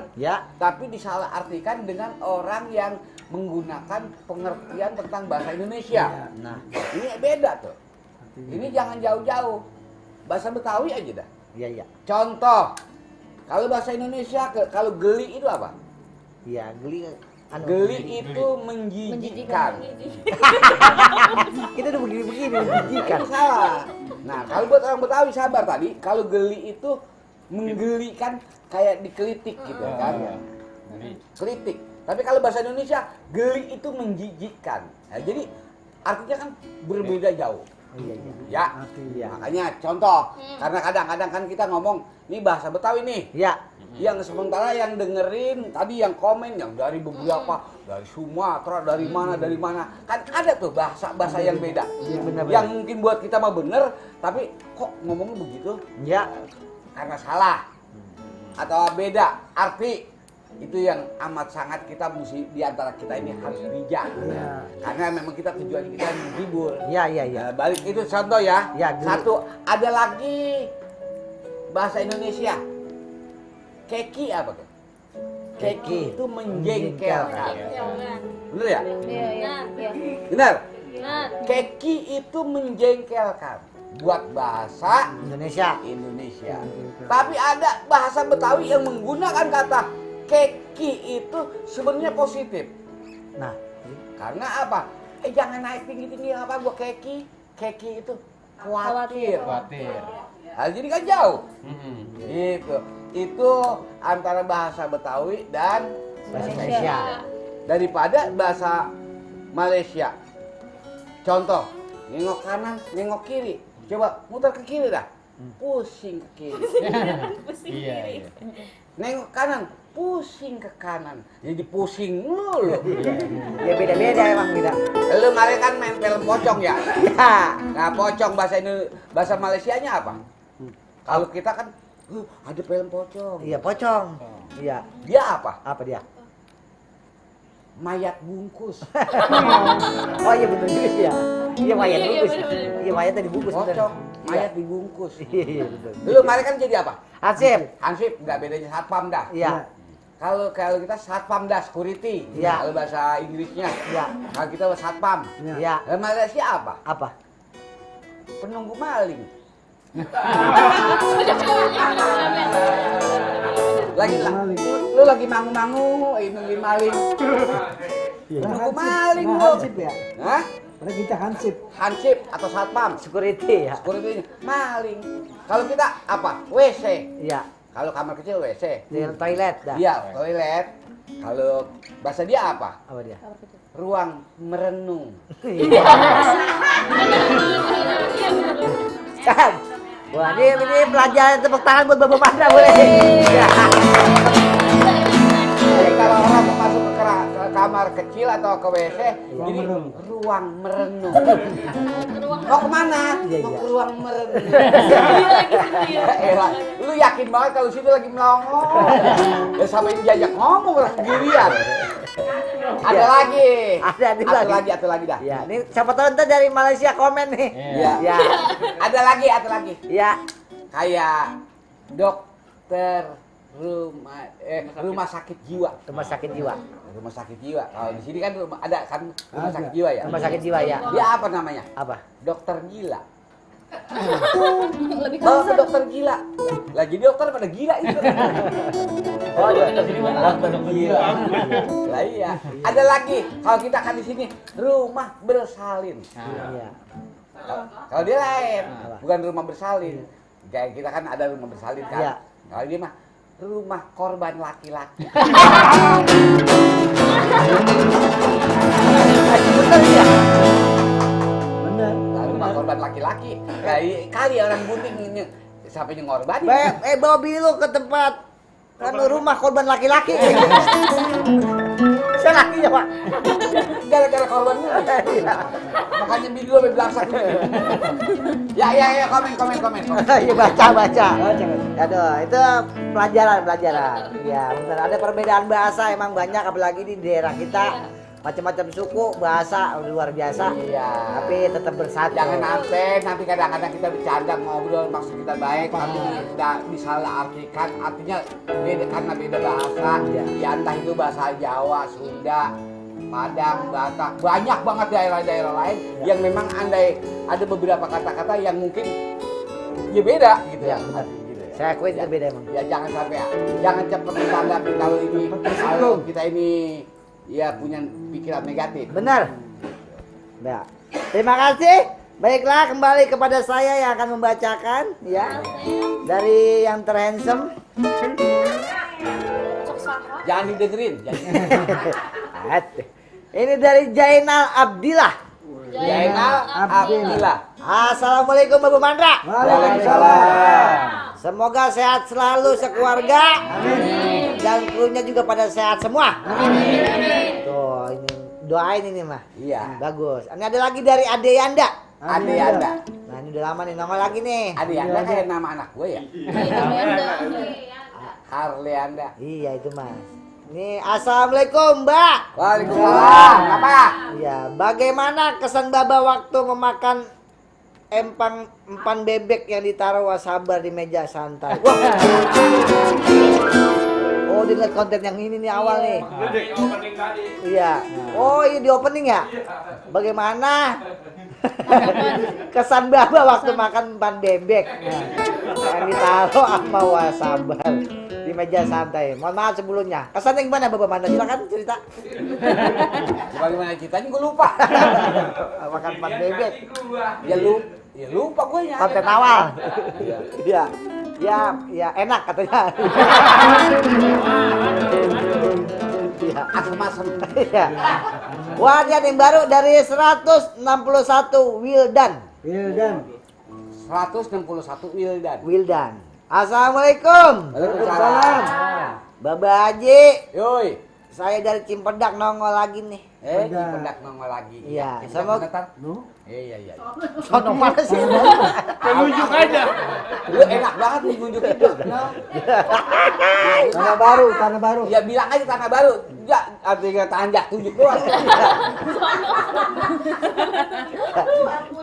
tapi disalahartikan dengan orang yang menggunakan pengertian tentang bahasa Indonesia. Nah ini beda tuh. Ini jangan jauh-jauh. Bahasa Betawi aja dah. Iya. Contoh, kalau bahasa Indonesia kalau geli itu apa? Iya, geli. Geli itu menjijikkan. Kita udah begini-begini menjijikkan. Itu salah. Nah, kalau buat orang Betawi sabar tadi, kalau geli itu menggelikan kayak dikelitik gitu kan. Kelitik. Tapi kalau bahasa Indonesia, geli itu menjijikkan. Nah, jadi artinya kan berbeda jauh. Ya, makanya contoh, karena kadang-kadang kan kita ngomong, ini bahasa Betawi nih. Yang sementara yang dengerin tadi yang komen yang dari beberapa, dari Sumatera, dari mana, kan ada tuh bahasa yang beda. Yang mungkin buat kita mah bener, tapi kok ngomongnya begitu? Karena salah atau beda arti. Itu yang amat sangat kita mesti diantara kita ini harus bijak. Karena memang kita tujuan kita menghibur. Balik itu contoh ya. Satu, ada lagi bahasa Indonesia. Keki apa tuh? Keki itu menjengkelkan. Bener ya? Iya. Benar? Keki itu menjengkelkan. Buat bahasa Indonesia. Tapi ada bahasa Betawi yang menggunakan kata keki itu sebenarnya positif. Nah, karena apa? Jangan naik tinggi-tinggi apa gua keki. Keki itu khawatir. Nah, jadi kan jauh. Gitu. Itu antara bahasa Betawi dan bahasa Indonesia. Daripada bahasa Malaysia. Contoh, nengok kanan, nengok kiri. Coba muter ke kiri dah. Pusing ke kiri. Iya. Nengok kanan, pusing ke kanan. Jadi pusing mulu. Ya beda-beda emang beda. Lu kemarin kan main film pocong ya? Nah, pocong bahasa Malaysianya apa? Kalau kita kan ada film pocong. Iya, pocong. Iya. Dia apa? Apa dia? Mayat bungkus. Oh iya betul juga sih ya. Iya mayat bungkus. Iya mayatnya dibungkus. Pocong, mayat dibungkus. Iya betul. Lu kemarin kan jadi apa? Hansip. Hansip, nggak bedanya satpam dah. Iya. Kalau kita satpam dah security. Iya. Kalau bahasa Inggrisnya. Iya. Kalau kita satpam. Iya. Malaysia apa? Apa? Penunggu maling. Lu lagi mangu-mangu, nungguin maling. Penunggu maling lu. Hansip ya? Hah? Karena kita hansip. Hansip atau satpam? Security ya. Security maling. Kalau kita apa? WC. Iya. Kalau kamar kecil WC. Toilet dah. Iya, toilet. Kalau bahasa dia apa? Apa dia? Ruang merenung. Kan? Wah, ini pelajaran tepuk tangan buat Bapak Mandra boleh. Jadi kalau orang mau masuk ke kamar kecil atau ke WC, jadi ruang merenung. Mau kemana? Mau ke ruang merenung. Lu yakin banget kalau situ lagi melongo? Ya sampai diajak ngomong lah sendirian. Ada lagi. Ada lagi dah. Ya, ini siapa tahu ntar dari Malaysia komen nih. Iya. Ya. Ada lagi. Ya. Kayak dokter rumah sakit jiwa. Rumah sakit jiwa. Rumah sakit jiwa. Kalau di sini kan ada kan rumah sakit jiwa ya. Rumah sakit jiwa ya. Dia apa namanya? Apa? Dokter gila. Lebih Bawa ke kasar. dokter gila. Lagi dokter pada gila itu. Oh, dokter gila. Lah iya. Ada lagi. Kalau kita kan di sini rumah bersalin. Iya. Kalau dia lain, bukan rumah bersalin. Kayak kita kan ada rumah bersalin kan. Iya. Kalau dia mah rumah korban laki-laki. Bener ya? Bener. Rumah korban laki-laki. Kali orang bunting ini sampai ngorban. Bawa bini lu ke tempat kan rumah korban laki-laki. Saya lakinya, Pak. Gara-gara korban lu. Makanya bini lu sampai belangsak. Ya, komen. Iya, baca. Aduh, itu pelajaran. Ya, benar ada perbedaan bahasa emang banyak apalagi di daerah kita. Macam-macam suku, bahasa luar biasa. Iya. Tapi tetap bersatu. Jangan sampai nanti kadang-kadang kita bercanda ngobrol maksud kita baik, tapi kita disalah artikan artinya beda karena beda bahasa. Ya entah itu bahasa Jawa, Sunda, Padang, Batak, banyak banget daerah-daerah lain yang memang andai ada beberapa kata-kata yang mungkin ya beda gitu ya. Gitu ya. Saya akui itu beda emang. Ya jangan sampai jangan cepat ditanggapi kalau kita ini ya punya pikiran negatif. Benar. Ya. Terima kasih. Baiklah, kembali kepada saya yang akan membacakan ya. Dari yang terhandsome. Jangan didengerin. Ini dari Jainal Abdillah. Jainal Abdillah. Assalamualaikum Bapak Mandra. Waalaikumsalam. Semoga sehat selalu sekeluarga. Amin. Dan krunya juga pada sehat semua. Amin. Tuh, ini doain ini mah. Iya. Bagus. Ini ada lagi dari Ade Yanda. Ade Yanda. Nah, ini udah lama nih nongol lagi nih. Ade Yanda kayak nama anak gue ya. Harleanda. Iya itu mas. Nih, assalamualaikum Mbak. Waalaikumsalam. Apa? Iya, bagaimana kesan Baba waktu memakan empan bebek yang ditaruh wasabar di meja santai? Wah. Oh, dia lihat konten yang ini nih awal nih. Iya. Oh, ini di opening ya? Bagaimana kesan Baba waktu makan empan bebek yang ditaruh sama wasabar di meja santai? Mohon maaf sebelumnya. Kesannya gimana Bapak Manda? Silakan cerita. Bagaimana ceritanya gue lupa. Makan empan bebek. Ya lupa gue nya. Konten awal. Iya. Ya enak katanya. Iya. Aku masem. Iya. Wah, dia yang baru dari 161 Wildan. 161 Wildan. Assalamualaikum. Waalaikumsalam. Baba Haji. Yoi. Saya dari Cimpedak nongol lagi nih. Di pendak nongol lagi. Iya. Sama Iya. Iya. Sono mana sih? Tunjuk aja. Lu enak banget nih nunjukin. Tanah baru, tanah baru. Ya bilang aja tanah baru. Ya, artinya tanjak tunjuk doang.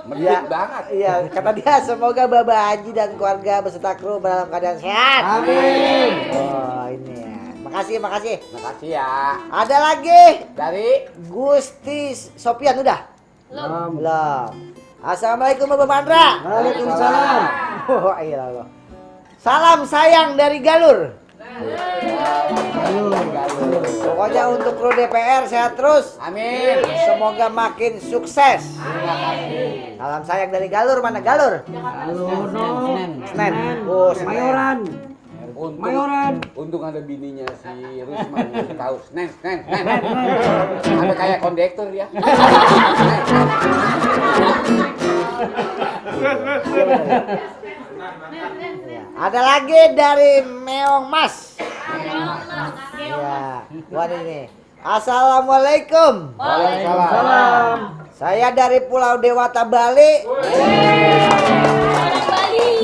Medit banget. Iya, kata dia semoga Bapak Haji dan keluarga beserta kru dalam keadaan sehat. Amin. Oh, ini ya. Makasih. Makasih ya. Ada lagi Dari Gusti Sopian udah? Belum. Belum. Assalamualaikum Bapak Mandra. Waalaikumsalam. Oh, iya Allah. Salam sayang dari Galur. Pokoknya untuk kru DPR sehat terus. Amin. Semoga makin sukses. Salam sayang dari Galur. Mana Galur? Senen. Oh, Senen. Mayoran. Mayoran. Untung ada bininya si Risma ngasih tahu. Nen. Ada kayak kondektur dia. Ada lagi dari Meong Mas. Ya, buat ini. Assalamualaikum. Waalaikumsalam. Saya dari Pulau Dewata Bali.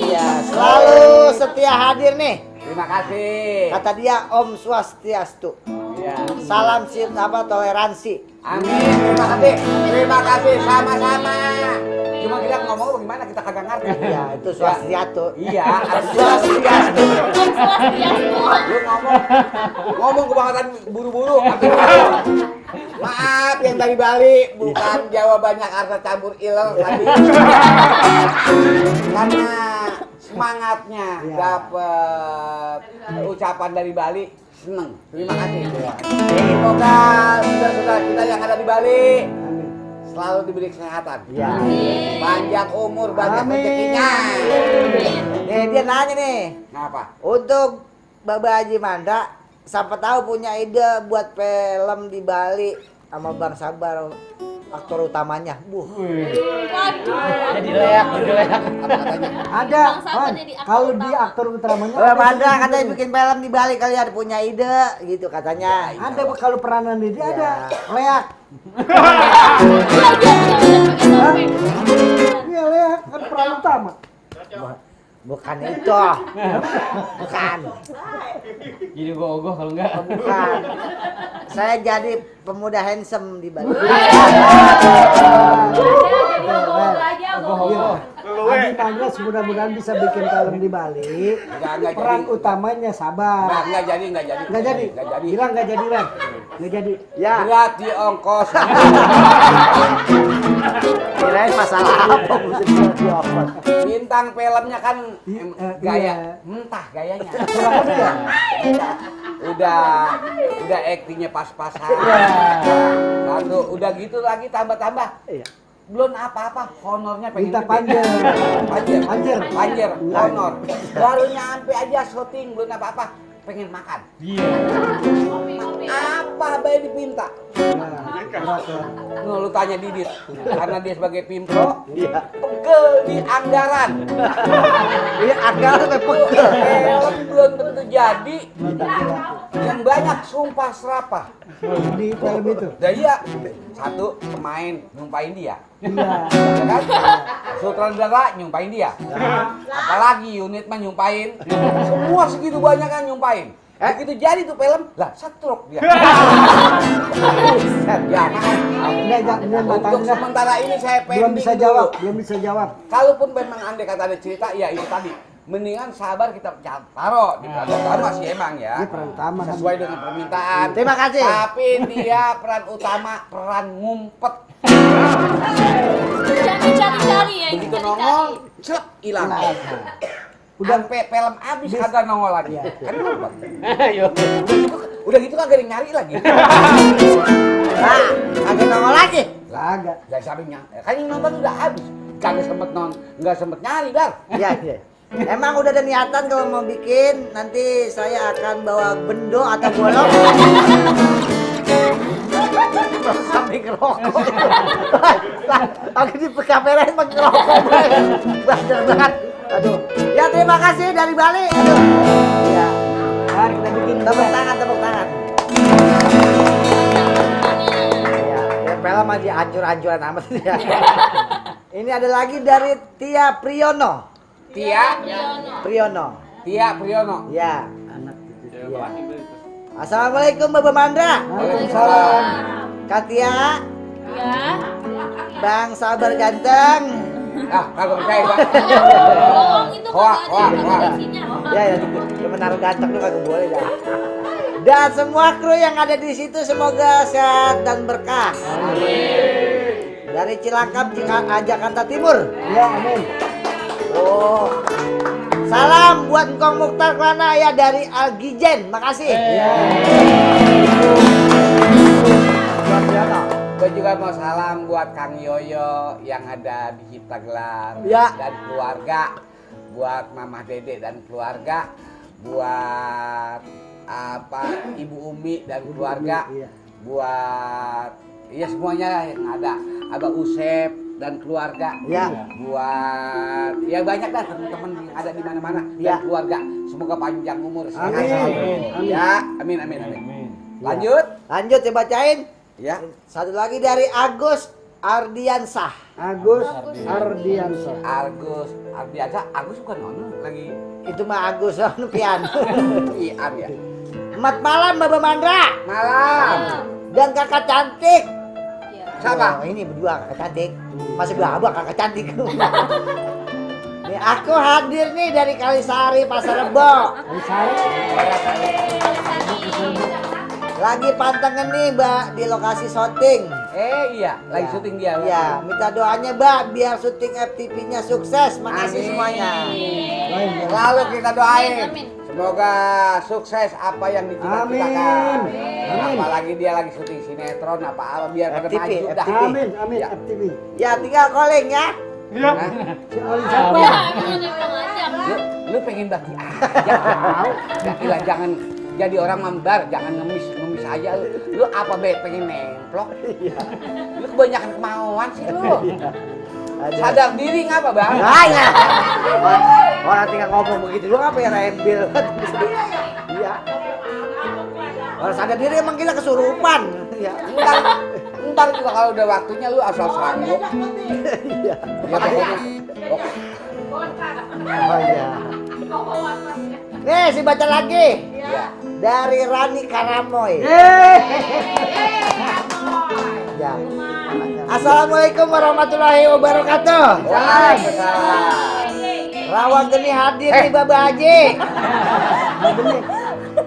Ya, selalu setia hadir nih. Terima kasih. Kata dia Om Swastiastu. Ya. Salam toleransi. Amin. Terima kasih sama-sama. Cuma kita ngomong bagaimana kita kagak ngerti. Ya, itu Swastiastu. Iya, Swastiastu. Lu ngomong kebangetan buru-buru. Maaf yang dari Bali, bukan jawabannya karena campur iler tadi. Karena semangatnya dapet ucapan dari Bali, seneng. Terima kasih. Semoga saudara-saudara kita yang ada di Bali selalu diberi kesehatan. Ya. Panjang umur, banyak rezekinya. Nih dia nanya nih. Ngapa? Untuk Bapak Haji Mandra, siapa tahu punya ide buat film di Bali sama Bang Sabar aktor utamanya. Jadi leak. Apa katanya? Ada. Kalau di aktor utamanya. Bapak Mandra katanya bikin film di Bali, kalian punya ide gitu katanya. Ada kalau peranan dia ada. Leak. Iya leak kan peran utama. Bukan itu. Bukan. Jadi gua ogoh kalau enggak. Bukan. Saya jadi pemuda handsome di Bali. Haji Mandra mudah-mudahan bisa bikin film di Bali. Enggak Peran jadi. utamanya Sabar. Enggak jadi. Nggak jadi. Bilang nggak jadi, Ren. Nggak jadi. Ya. Berat di ongkos. Kirain masalah apa mesti diopot. Bintang filmnya kan gaya, Iya. entah gayanya. Kurang lebih ya. Udah aktingnya pas-pasan. Iya. Lalu udah gitu lagi tambah-tambah. Iya. Belum apa-apa, honornya pengen Minta gede. panjer. Panjer, honor. Baru nyampe aja syuting, belum apa-apa, pengen makan. Iya. Apa bayi dipinta? Lu tanya Didit, karena dia sebagai pimpro, pegel di anggaran. Iya, anggaran sampai pegel. Film belum tentu jadi, yang banyak sumpah serapah. Di film itu. Dan iya, satu pemain nyumpahin dia, Iya. ya kan? Sutradara nyumpahin dia, apalagi unit mah nyumpahin, semua segitu banyak kan nyumpahin. Begitu jadi tuh film, lah setruk dia. Ya, untuk sementara ini saya Belum pending bisa dulu. jawab, belum bisa jawab. Kalaupun memang andai kata ada cerita, ya itu tadi. Mendingan Sabar kita taruh di peran utama sih emang ya. Ini peran utama kan. Sesuai dengan permintaan. Terima kasih. Tapi dia peran utama, peran ngumpet. Jangan cari-cari ya. Begitu nongol, celep hilang. Udah sampai film habis kagak nongol lagi. Kan ngumpet. Udah gitu kagak ada yang nyari lagi. Nah, kagak nongol lagi. Kagak. Gak sampai nyari. Kan yang nonton udah habis. Kagak sempet nggak sempet nyari, Bar. Iya. Emang udah ada niatan kalau mau bikin, nanti saya akan bawa bendo atau bolong. Sampai ngerokok. Lagi di kamera emang ngerokok. Bandel banget. Aduh. Ya terima kasih dari Bali. Aduh. Ya. Mari kita bikin Tepuk tangan. Ya, film aja hancur-hancuran amat ya. Ini ada lagi dari Tia Priyono. Tia Priyono. Tia Priyono. Ya. Ya. Assalamualaikum Bapak Mandra. Waalaikumsalam. Katia, Ya. Bang Sabar ganteng. Ah, kagak percaya gua. Bohong itu Wah, kagak wah, ada wah. isinya. Ya ya, lu menaruh ganteng lu kagak boleh dah. Dan semua kru yang ada di situ semoga sehat dan berkah. Amin. Dari Cilangkap, Jakarta Timur. Ya, amin. Oh. Salam buat Engkong Mukhtar Klana ya dari Algijen. Makasih. Gue juga mau salam buat Kang Yoyo yang ada di Cipta Gelar Ya. dan keluarga, buat Mama Dede dan keluarga, buat Ibu Umi dan keluarga, buat semuanya yang ada, Abah Usep dan keluarga, buat banyak dah teman-teman yang ada di mana-mana dan keluarga, semoga panjang umur sehat selalu. Ya, amin. Lanjut saya bacain. Ya. Satu lagi dari Agus Ardiansah. Agus Ardiansah. Agus bukan nono lagi. Itu mah Agus pian. Iya ya. Selamat malam Bapak Mandra. Malam. Dan kakak cantik. Siapa? Oh, ini berdua kakak cantik. Masih berapa kakak cantik. Nih aku hadir nih dari Kalisari Pasar Rebo. Lagi pantengin nih Mbak di lokasi syuting. Iya, lagi syuting dia. Ya, minta doanya Mbak biar syuting FTV-nya sukses. Makasih semuanya. Lalu kita doain. Semoga sukses apa yang dicita-citakan. Apalagi dia lagi syuting sinetron apa biar pada FTV, maju dah. Amin, Ya. FTV. Ya tinggal calling ya. Lu pengen bagi aja. Ya, jangan jadi orang mambar, jangan ngemis aja lu. Lu apa pengen nemplok? Lu kebanyakan kemauan sih lu. Sadar diri ngapa, Bang? Ya. Orang tinggal ngomong begitu lu apa yang rembil? Iya. Orang sadar diri emang kita kesurupan. Ya. Ntar juga kalau udah waktunya lu asal sanggup. Iya. Ya pokoknya. Oh iya. Nih, si baca lagi. Dari Rani Karamoy. Ya. Assalamualaikum warahmatullahi wabarakatuh. Waalaikumsalam. Rawa Geni hadir nih Baba Haji.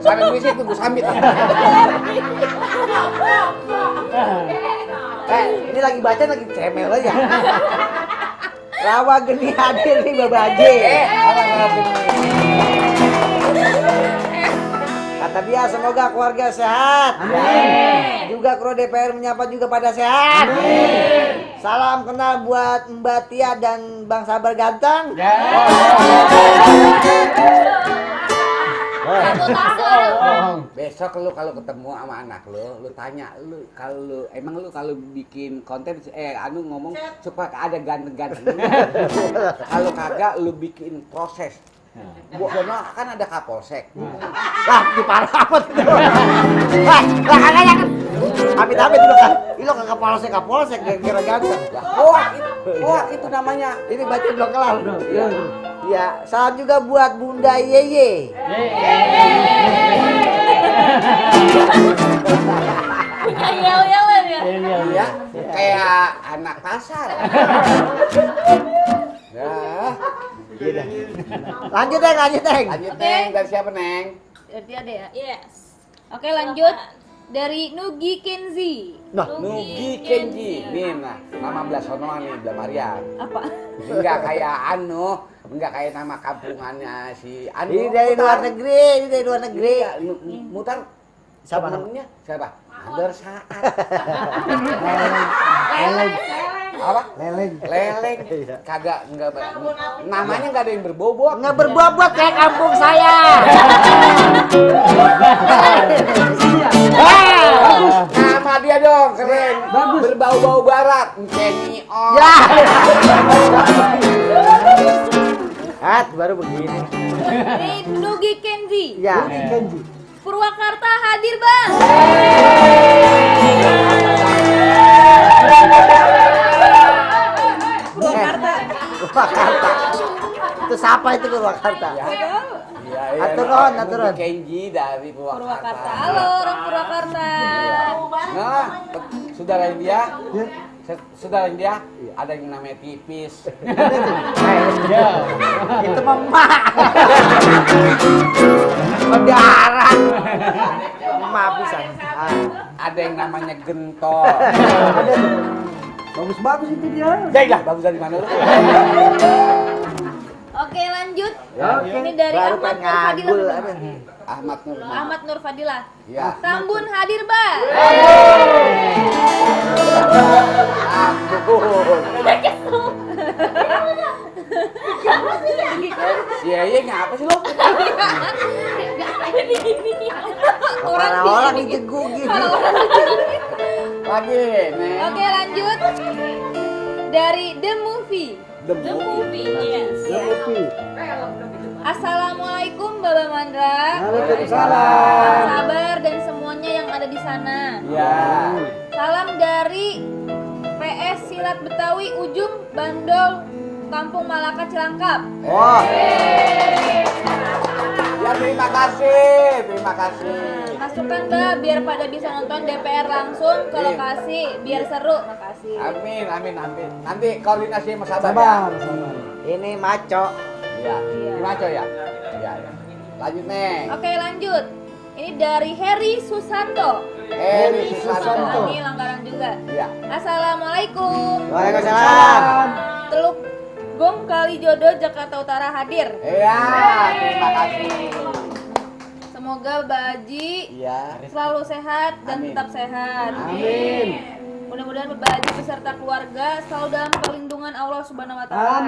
Sambil misi tunggu sambit. Ini lagi baca lagi cemel aja. Rawa Geni hadir nih Baba Haji. Kata dia semoga keluarga sehat. Amin. Juga kru DPR menyapa juga pada sehat. Amin. Salam kenal buat Mbak Tia dan Bang Sabar ganteng. Besok lu kalau ketemu sama anak lu tanya lu kalau bikin konten ngomong supaya ada ganteng-ganteng. Kalau kagak lu bikin proses. Bu Dono kan ada Kapolsek. Lah, di parah apa itu? Lah kagak kan. Amit-amit dulu kan. Ini lo kagak Kapolsek kira ganteng. Wah, itu namanya. Ini baca belum kelar. Ya, salam juga buat Bunda Yeye. Yel-yelan ya. Ya, kayak anak pasar. Ya. Lanjut Neng. Lanjut Neng, dari siapa Neng? Berarti ada ya? Yes. Oke, lanjut dari Nugi Kenzi. Nugi Kenji. Nih nah, nama Blasono nih, Blamarian. Apa? Enggak kayak nama kampungannya si Anu. Ini dari luar negeri. Mutar Siapa namanya? Siapa? Andor Saat. Apa? Leleng. Kagak enggak namanya enggak ada yang berbobot. Enggak berbobot kayak kampung saya. Nama dia dong keren. Berbau-bau barat. Kenny On. Ya. Baru begini. Dari Nugi Kenzi. Ya. Purwakarta hadir, Bang. Purwakarta. Itu Itu siapa itu Purwakarta? Ya. Iya, Aturon, aturon. Kenji dari Purwakarta. Halo orang Purwakarta. Nah, saudara dia, saudara dia ada yang namanya Tipis. Itu emak. Pendarat. Emak pisan. Ada yang namanya Gentol. Bagus-bagus itu dia. Jailah, bagus dari mana lu? Oke lanjut. Ya. Ini dari Baru Ahmad Nur ngagul. Fadilah. Ahmad Nur Fadilah. Ya. Tambun hadir, Ba. Iya, ngapa sih lo? Orang-orang dijeguk gitu. Lagi, nih. Oke lanjut. Dari The Movie. The Movie. Yes. Kopi. Assalamualaikum Baba Mandra. Waalaikumsalam. Sabar dan semuanya yang ada di sana. Ya. Salam dari PS Silat Betawi Ujung Bandol Kampung Malaka Cilangkap. Oh, Ya, terima kasih. Masukkan Mbak biar pada bisa nonton DPR langsung ke lokasi biar seru. Makasih. Amin. Nanti koordinasi sama sabar. Sabar. ini maco. Ya. Gimana coy ya? Ya. Lanjut nih. Oke lanjut. Ini dari Heri Susanto. Heri Susanto. Nah, ini langgaran juga. Iya. Assalamualaikum. Waalaikumsalam. Teluk Gom Kalijodo Jakarta Utara hadir. Iya, terima kasih. Semoga Baji Iya. selalu sehat dan Amin. tetap sehat. Amin. Mudah-mudahan Baji beserta keluarga selalu dalam perlindungan Allah Subhanahu wa taala.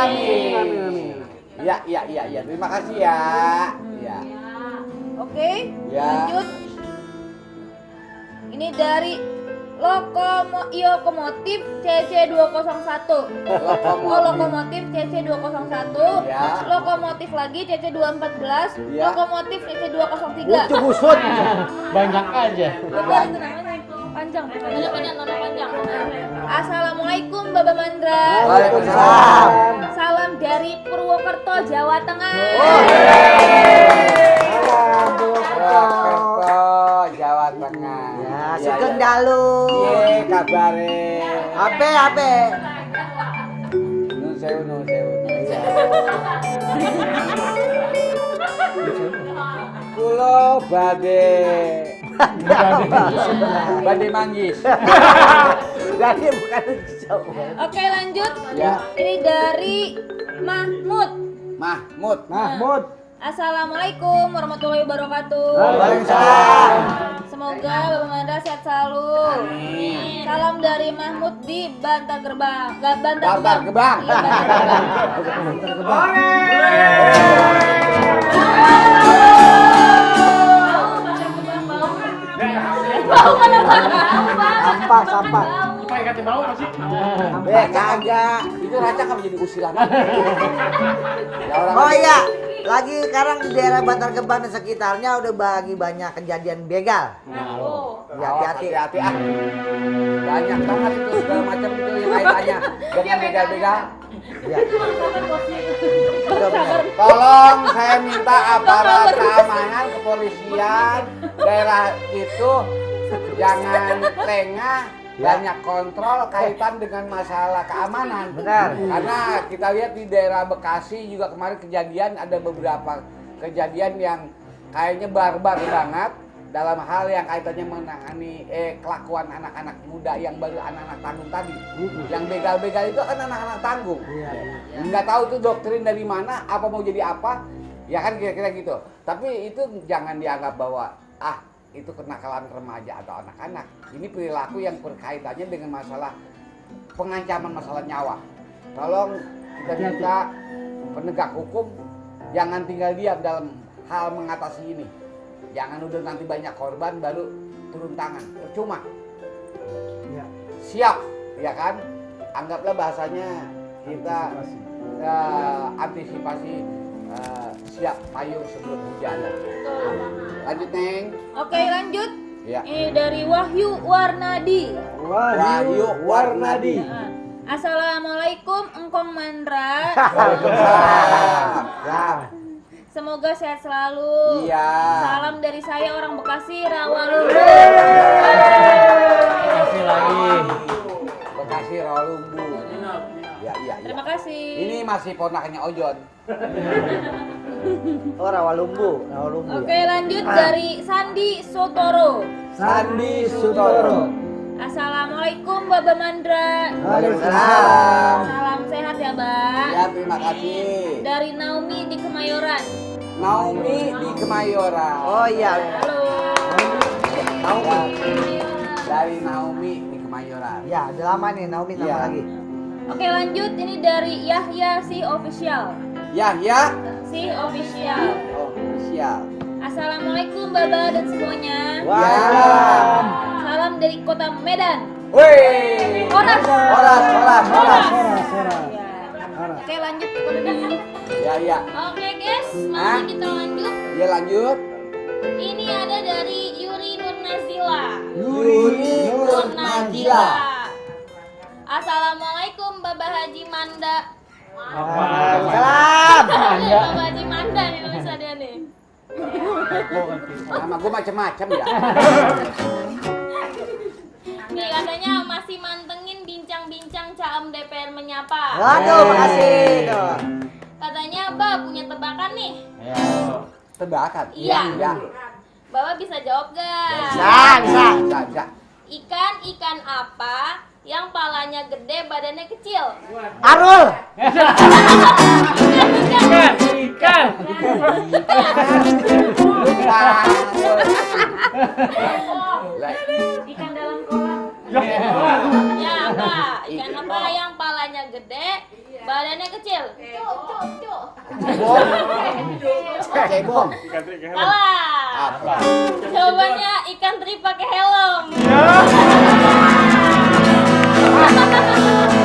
Amin. Ya. Terima kasih ya. Ya. Oke, Ya. lanjut. Ini dari Lokomotif CC201. Lokomotif CC201. Ya. Lokomotif lagi CC214. Ya. Lokomotif CC203. Busut. Banyak aja. Betul itu namanya. Panjang. Assalamualaikum Baba Mandra. Waalaikumsalam. Salam dari Purwokerto, Jawa Tengah. Purwokerto, Jawa Tengah. Ya, sugeng dalu. Piye kabare? Ape. Nun sewu. Kulo badhe manggis. Jadi bukan jauh. Oke lanjut. Ya. Ini dari Mahmud. Mahmud. Assalamualaikum warahmatullahi wabarakatuh. Waalaikumsalam. Semoga Bapak Mandra sehat selalu. Amin. Salam dari Mahmud di Bantar Gebang. Bantar Gebang. Iya, Bantar Gebang. Sampah. Kagak. Itu raca kan menjadi usilan. Ya orang. Oh iya, lagi sekarang di daerah Bantar Gebang dan sekitarnya udah bagi banyak kejadian begal. Ya, hati-hati. Hati-hati ah. Banyak banget itu segala macam itu yang kaitannya dengan begal-begal. Ya. Udah benar. Tolong saya minta aparat keamanan kepolisian daerah itu jangan lengah, banyak kontrol kaitan dengan masalah keamanan. Benar. Karena kita lihat di daerah Bekasi juga kemarin kejadian ada beberapa kejadian yang kayaknya barbar banget dalam hal yang kaitannya menangani kelakuan anak-anak muda yang baru anak-anak tanggung tadi. Yang begal-begal itu kan anak-anak tanggung. Nggak tahu tuh doktrin dari mana, apa mau jadi apa, ya kan kira-kira gitu. Tapi itu jangan dianggap bahwa itu kenakalan remaja atau anak-anak. Ini perilaku yang berkaitannya dengan masalah pengancaman masalah nyawa. Tolong kita minta penegak hukum jangan tinggal diam dalam hal mengatasi ini. Jangan udah nanti banyak korban baru turun tangan, percuma. Ya. Siap, ya kan? Anggaplah bahasanya kita antisipasi siap payung sebelum hujan. Lanjut Neng. Oke lanjut. Ya. Ini dari Wahyu Warnadi. Wahyu Warnadi. Nah, Assalamualaikum Engkong Mandra. Waalaikumsalam. Semoga sehat selalu. Iya. Salam dari saya orang Bekasi, Rawalumbu. Kasih lagi. Bekasi Rawalumbu. Ya, iya, iya. Terima kasih. Ini masih ponakannya Ojon. Oh, Rawalumbu. Oke, lanjut dari Sandi Sotoro. Sandi Sutoro. Assalamualaikum Baba Mandra. Waalaikumsalam. Salam sehat ya, Mbak. Ya, terima kasih. Dari Naomi di Kemayoran. Naomi di Kemayoran. Oh iya. Halo. Naomi. Dari Naomi di Kemayoran. Ya, udah lama nih Naomi nama Iya. lagi. Oke, lanjut ini dari Yahya si official. Yahya. Si official. Oh, siap. Assalamualaikum Baba dan semuanya. Waalaikumsalam. Salam dari kota Medan. Wih. Oras. Oras. Sora. Oke, lanjut ke kota Medan. Ya, ya. Oke guys, Hah? mari kita lanjut. Ya, lanjut. Ini ada dari Yuri Nurnazila. Yuri Nurnazila. Assalamualaikum Baba Haji Manda. Salam. Baba Haji Manda nih tulisannya nih. Nama gue macam-macam ya. Nih katanya masih mantengin bincang-bincang Caem DPR menyapa. Waduh, makasih. Tuh. Katanya Mbak punya tebakan nih. Tebakan. Iya. Ya. Bapak bisa jawab gak? Bisa. Bisa. Ikan apa yang palanya gede badannya kecil? Arul. Ikan. Ikan dalam kolam. Ya apa? Ikan apa yang palanya gede badannya kecil? Cebong. Salah. Apa? Jawabannya ikan teri pakai helm.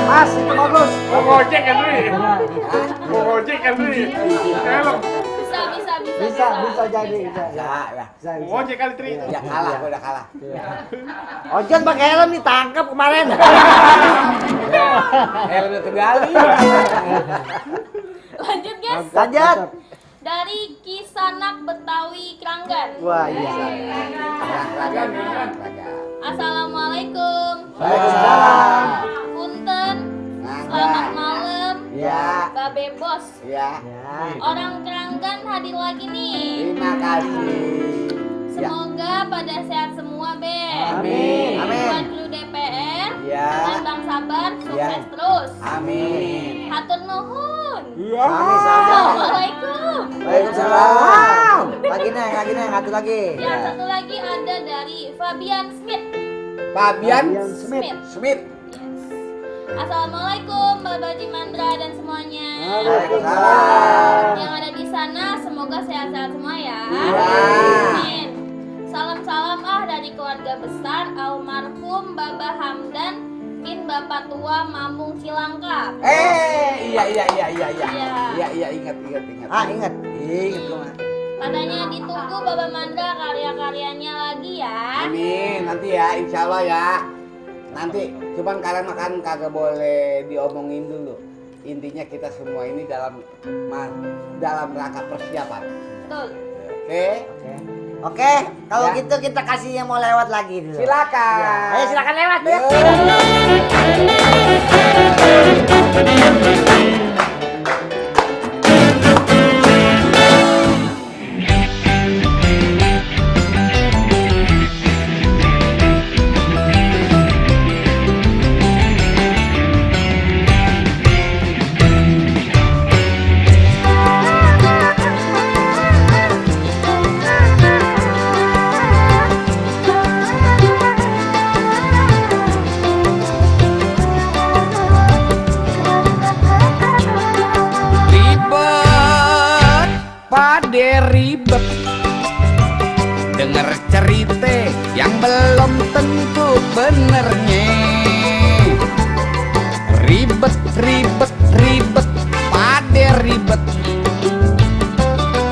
Mas, itu bagus. Mau ngojek kan Ri? Mau ngojek kan Ri? Helm. Bisa jadi. Ya. Mau ngojek kali Tri. Ya kalah, gue udah kalah. Ojon pakai helm ditangkap kemarin. Helmnya kegali. Lanjut guys. Lanjut. Dari Kisanak Betawi Keranggan. Wah, iya. Raga. Assalamualaikum. Waalaikumsalam. Punten. Selamat malam. Ya. Babe Bos. Ya. Orang Keranggan hadir lagi nih. Terima kasih. Semoga pada sehat semua, Be. Amin. Buat kru DPR Ya. dan Bang Sabar sukses Ya. terus. Amin. Hatur nuhun. Assalamualaikum. Waalaikumsalam. Lagi neng, satu lagi. Yang satu lagi ada dari Fabian Smith. Fabian Smith. Smith. Assalamualaikum Bapak Haji Mandra dan semuanya. Waalaikumsalam. Yang ada di sana semoga sehat-sehat semua ya. Amin. Salam-salam dari keluarga besar almarhum Baba Hamdan bin Bapak Tua Mamung Cilangkap. Iya. Iya. Iya, ingat. Ingat gua. Katanya ditunggu Baba Mandra karya-karyanya lagi ya. Amin. Nanti ya, insya Allah ya. Nanti, cuman kalian makan kagak boleh diomongin dulu. Intinya kita semua ini dalam rangka persiapan. Betul. Oke, kalau Ya. gitu kita kasih yang mau lewat lagi dulu. Silakan. Ya. Ayo silakan lewat ya. Ribet, pade ribet. Dengar cerita yang belum tentu benernya. Ribet, pade ribet.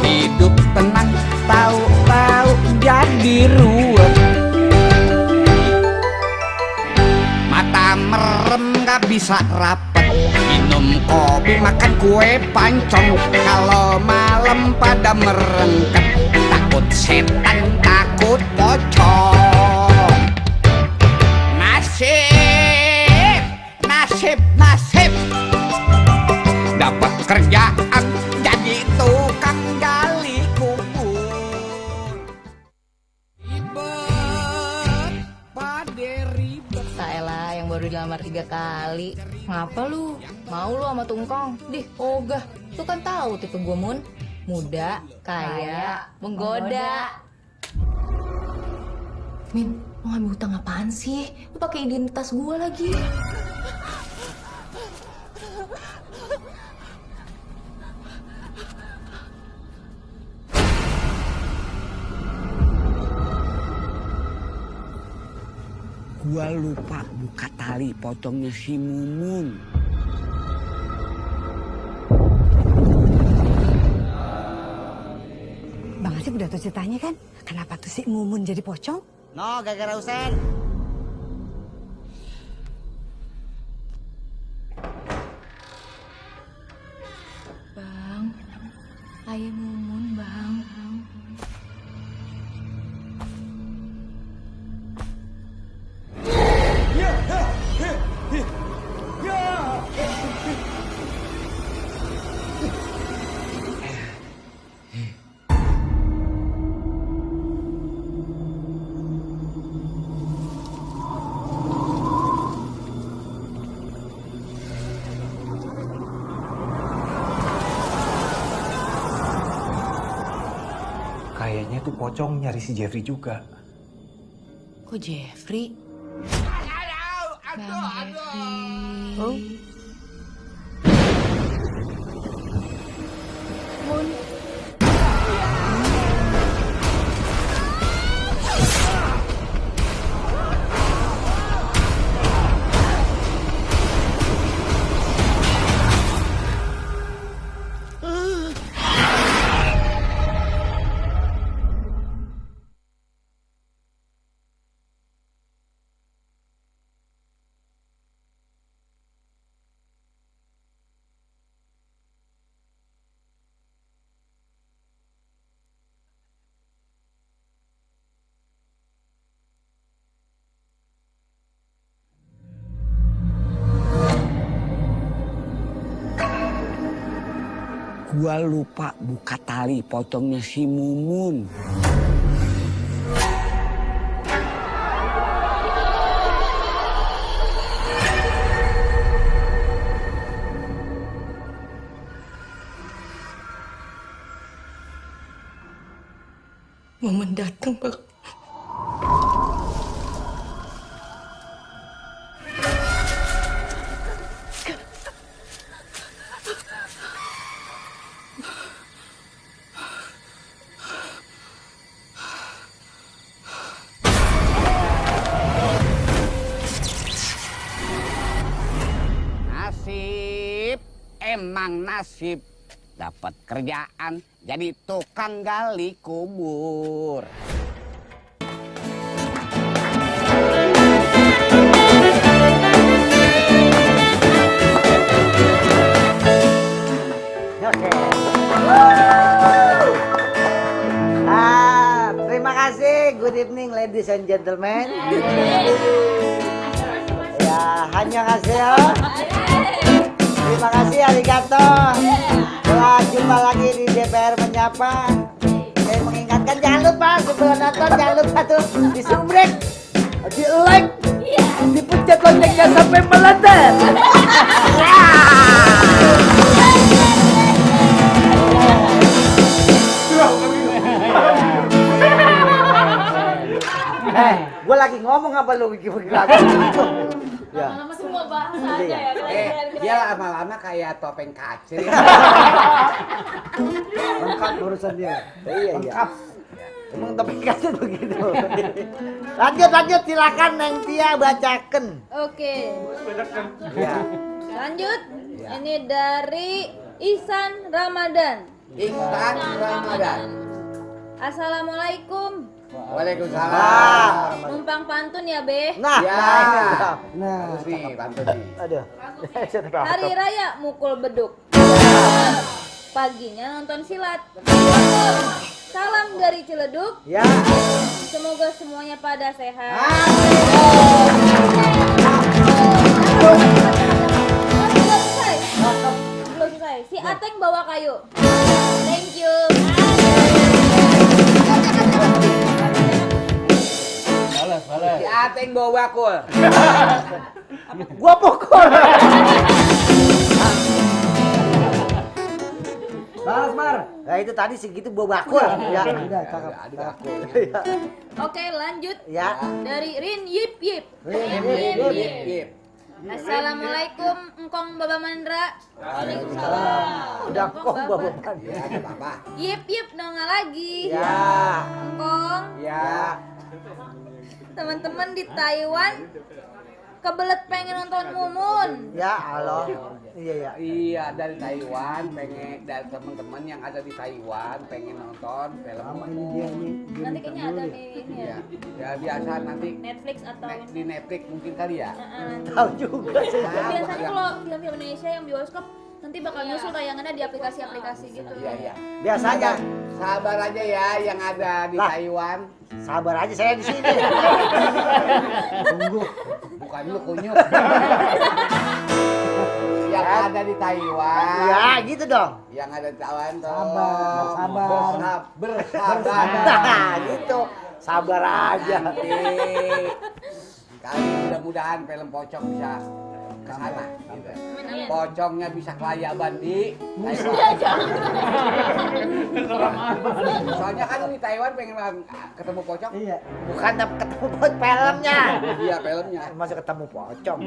Hidup tenang, tahu-tahu jadi ruwet. Mata merem gak bisa bisa rapet. Minum kopi, makan kue pancong. Kalau malam pada merengket, takut setan, takut pocong. Nasib, nasib, nasib. Dapat kerjaan jadi tukang gali kubur. Ribet, pade ribet. Saelah yang baru dilamar 3 kali. Ngapa lu? Mau lu sama Tungkong? Dih, ogah. Lu kan tahu tipe gue, Mun. Muda, kaya, menggoda. Min, lu ngambil hutang apaan sih? Lu pakai identitas gue lagi. Gua lupa buka tali potongnya si Mumun. Bang Asep udah tahu ceritanya kan? Kenapa tuh si Mumun jadi pocong? No, gara-gara Usen. Bang, ayah Mumun, Bang. Kayaknya tuh pocong nyari si Jeffrey juga. Kok Jeffrey? Aduh. Oh. Mun. Gua lupa buka tali potongnya si Mumun. Momen datang, Bang. Nasib, emang nasib. Dapat kerjaan jadi tukang gali kubur. Oke. Terima kasih. Good evening, ladies and gentlemen. Ya, annyeonghaseyo. Terima kasih, arigato. Telah jumpa lagi di DPR Menyapa. Saya mengingatkan jangan lupa sebelum nonton jangan lupa tuh di subrek, di like, dipencet loncengnya sampai meledak. Gue lagi ngomong apa lu bikin lagu? Ya. Semua bahasa aja ya. Dia lama-lama kayak topeng kacir. Lengkap urusan dia. Iya. Lengkap. Emang topeng kacir begitu. Lanjut silakan Neng Tia bacakan. Oke. Ya. Lanjut. Ini dari Ihsan Ramadan. Ihsan Ramadan. Assalamualaikum. Waalaikumsalam. Numpang pantun ya, Be. Nah, Ya. Nah, Harus nih, bantu nih. aduh. Hari raya mukul beduk. Paginya nonton silat. Salam dari Ciledug. Ya. Semoga semuanya pada sehat. Belum selesai. Belum selesai. Si Ateng bawa kayu. Thank you. Si Ateng bawa bakul. Gua pukul. balas Mar. Nah itu tadi segitu bawa bakul. Ya. Udah, cakep. Ada bakul. Oke, lanjut. Ya. Dari Rin Yip Yip. Yip. Assalamualaikum Engkong Baba Mandra. Udah kok bawa Ya, enggak apa-apa. Yip Yip nongol lagi. Ya. Engkong, Ya. teman-teman di Taiwan kebelet pengen nonton Mumun. Ya, halo. Iya ya. Iya, dari Taiwan pengen, dari teman-teman yang ada di Taiwan pengen nonton film Mumun. Nanti kayaknya ada di ini ya. Ya biasa nanti Netflix atau di Netflix mungkin kali ya. Tahu juga sih. biasanya kalau film-film Indonesia yang bioskop nanti bakal nyusul tayangannya di aplikasi-aplikasi gitu. Iya, iya. Biasanya Sabar aja ya yang ada di Lah. Taiwan. sabar aja saya di sini. Tunggu. Bukan lu kunyuk. Yang ada di Taiwan. Ya, gitu dong. Yang ada di Taiwan tuh. Sabar. Bersabar. Nah, gitu. Sabar aja. Nanti kali mudah-mudahan film Pocong bisa ke sana gitu. Pocongnya bisa kelayaban di Taiwan. Soalnya kan di Taiwan pengen ketemu pocong. Iya. Bukan ketemu buat filmnya. Iya, filmnya. Masih ketemu pocong.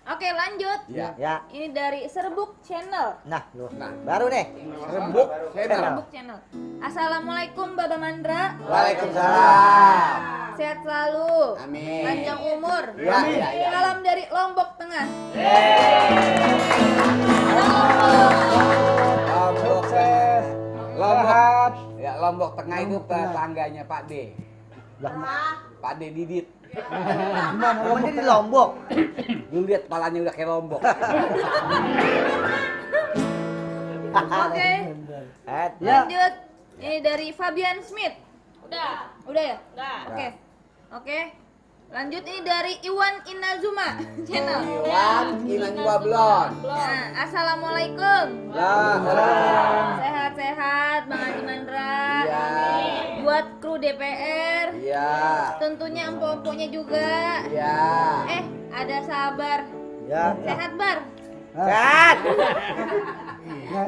Oke, lanjut. Iya. Ya. Ini dari Serbuk Channel. Nah, lu. Baru nih. Rembuk channel. Serbuk Channel. Assalamualaikum Baba Mandra. Waalaikumsalam. Sehat selalu. Amin. Panjang umur. Ya, ya, ya. Salam dari Lombok Tengah. Lombok Tengah. Lombok. Ya, Lombok Tengah itu tetangganya Pak D. Pak D Didit. Emang dia di Lombok. Lu lihat kepalanya udah kayak Lombok. Oke. Lanjut. Ini dari Fabian Smith. Udah ya? Oke. Oke. Lanjut ini dari Iwan Inazuma channel. Iwan Inan Bablon. Nah, assalamualaikum. Sehat-sehat Bang Haji Mandra. Iya. Buat kru DPR. Iya. Tentunya empo-emponya juga. Iya. Ada Sabar. Ya. Sehat Bar. Sehat.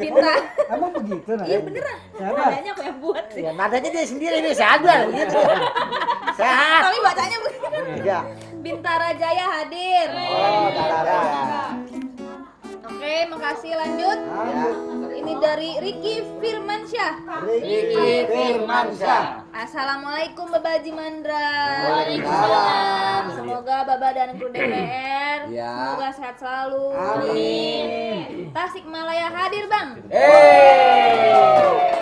Pintar. Emang begitu nah? Iya beneran. Nadanya aku yang buat sih. Ya, nadanya dia sendiri nih sadar gitu. Sehat. Tapi bacanya begitu. Iya. Bintara Jaya hadir. Oh, Talara. Oke, makasih. Lanjut. Ini dari Ricky Firmansyah. Riki Firmansyah. Assalamualaikum Baba Haji Mandra. Waalaikumsalam. Semoga Baba dan kru DPR Ya. semoga sehat selalu. Amin. Tasikmalaya hadir Bang.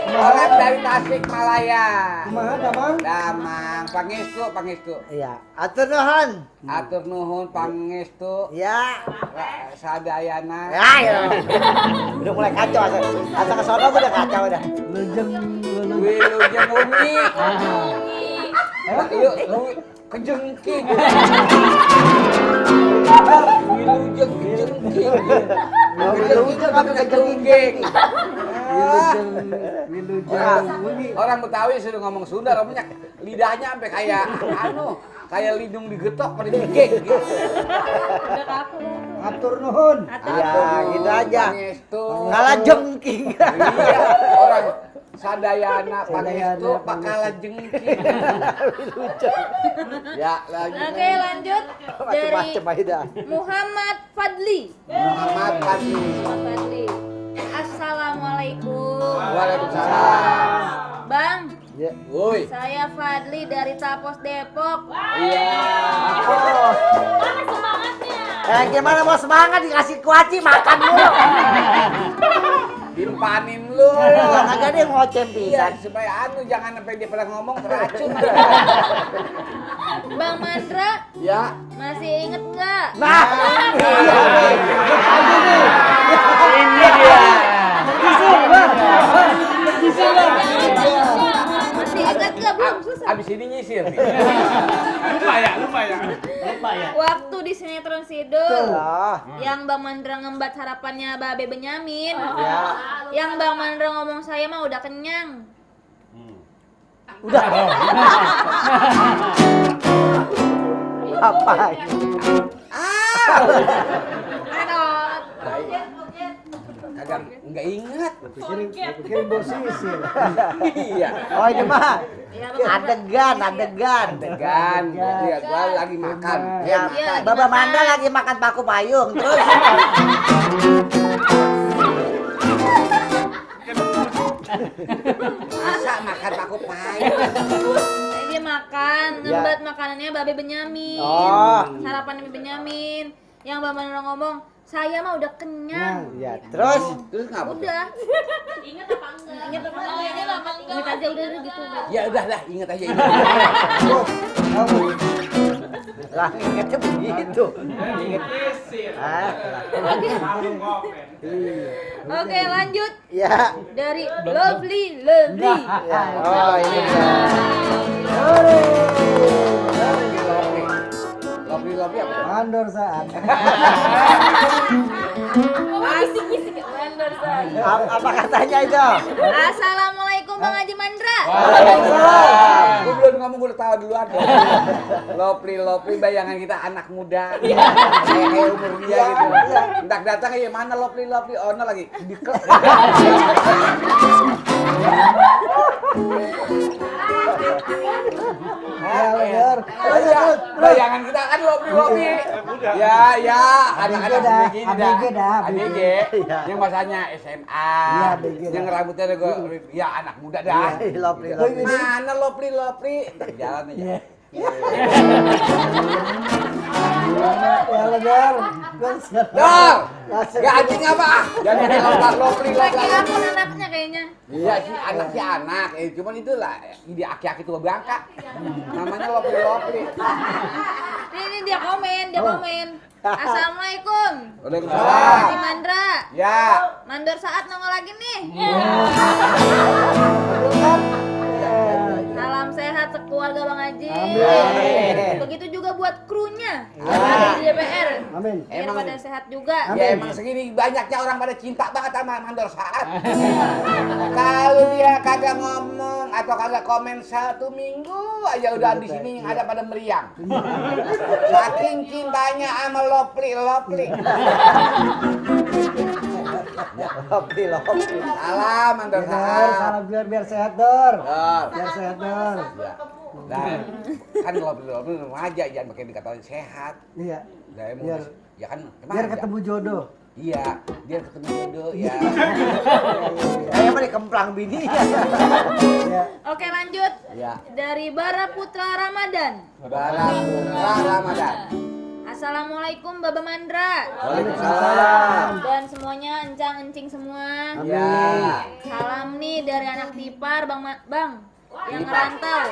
Orang dari Tasikmalaya. Kumaha Damang? Damang, pangestu. Iya. Atur nuhun. Atur nuhun pangestu. Ya. Sadayana. Ya. Udah mulai kacau asal ke sono udah kacau udah. Lejeng. Wilujeng Umi. Lu kejengking. Wilujeng kejengking. Kejengking tapi kejengking. Orang Betawi sudah ngomong Sunda, namanya lidahnya sampai kayak kayak lidung digetok pada digigit gitu. Udah kaku. Atur nuhun. Ya, gitu aja. Pangestu. Kalah jengking. Iya, orang Sadayana Pangestu pakalah jengking. Ya, lagi. Oke, lanjut dari Macem-macem aja dah. Muhammad Fadli. Muhammad Fadli. Assalamualaikum. Waalaikumsalam. Bang, Ya. Woi. saya Fadli dari Tapos Depok. Iya. Semangatnya. Gimana mau semangat dikasih kuaci makan dulu. depanin lu. Kagak dia ngoceh Iya, pisan. supaya jangan sampai dia pernah ngomong teracun. Bang Mandra, Ya. masih inget nggak? Nah, Ini dia. Masih inget nggak? Belum susah. Abis ini nyisir nih. Lupa ya. Waktu di sinetron Sidul, lah. yang Bang Mandra ngembat harapannya Babe Benyamin, Ya. yang Bang Mandra ngomong saya mah udah kenyang. Udah. Apa? Menot. Kagak enggak ingat. Pikirin bos sisil. Iya. Oh ini mah Iya, Bang. adegan. Degan. Iya, gua lagi makan. Ya, Iya, lagi Bapak makan. Manda lagi makan paku payung. Terus Masa makan paku payung? Nah, dia makan, ngembat makanannya Babe Benyamin. Oh. Sarapannya Babe Benyamin. Yang Bang Mandra ngomong, saya mah udah kenyang. ya, terus Terus ngapa? Udah. Ingat apa enggak? Ingat apa enggak? Ingat aja udah gitu. Ya udah lah, ingat aja ini. lah ingetnya begitu. Inget. Ah, Oke, lanjut. ya. Dari Lovely. Ya. Oh ini dia. Lopi apa? Mandor saat. Apa katanya itu? Assalamualaikum Bang Haji Mandra. Gue belum ngomong, gue udah tahu duluan. Lopi, bayangan kita anak muda. Kayak umur dia gitu. Entak datang ya mana Lopi, ono lagi. Diket. Bayangan kita kan Lopi. Ya, anak-anak begini dah. ABG. Yang masanya SMA. Yang rambutnya ya anak muda dah. Lopi. Mana Lopi? Jalan aja. Ya legar. Dor! Gak anjing apa? Jangan bilang Lopi. Pakai akun anaknya kayaknya. Iya sih, anak. Cuman itulah ide aki-aki tua bangka. Namanya Lopi. Ini dia komen. Assalamualaikum. Waalaikumsalam. Haji Mandra. Ya. Mandor saat nongol lagi nih. Salam sehat sekeluarga Bang Haji. Amin. Begitu juga buat krunya yang ada di DPR. Amin. Biar Emang- pada sehat juga. Ya emang segini banyaknya orang pada cinta banget sama Mandor Saat. Kalau dia kagak ngomong atau kagak komen 1 minggu aja udah di sini yang ada pada meriang. Saking cintanya sama Lopi. Lopi. Salam Mandor Saat. Salam biar sehat Dor. Dor. Biar sehat Dor. Ya. Nah, kan Lopi aja jangan pakai dikatain sehat. Iya. Nah, emang Biar- ya kan Biar remaja. ketemu jodoh. Iya, biar ketemu jodoh ya. Kayaknya mah dikemplang bini. Ya. Oke, lanjut. Ya. Dari Bara Putra Ramadan. Putra Ramadan. Assalamualaikum Baba Mandra. Waalaikumsalam. Dan semuanya encang-encing semua. Ya. Salam nih dari anak Tipar Bang yang ngerantau.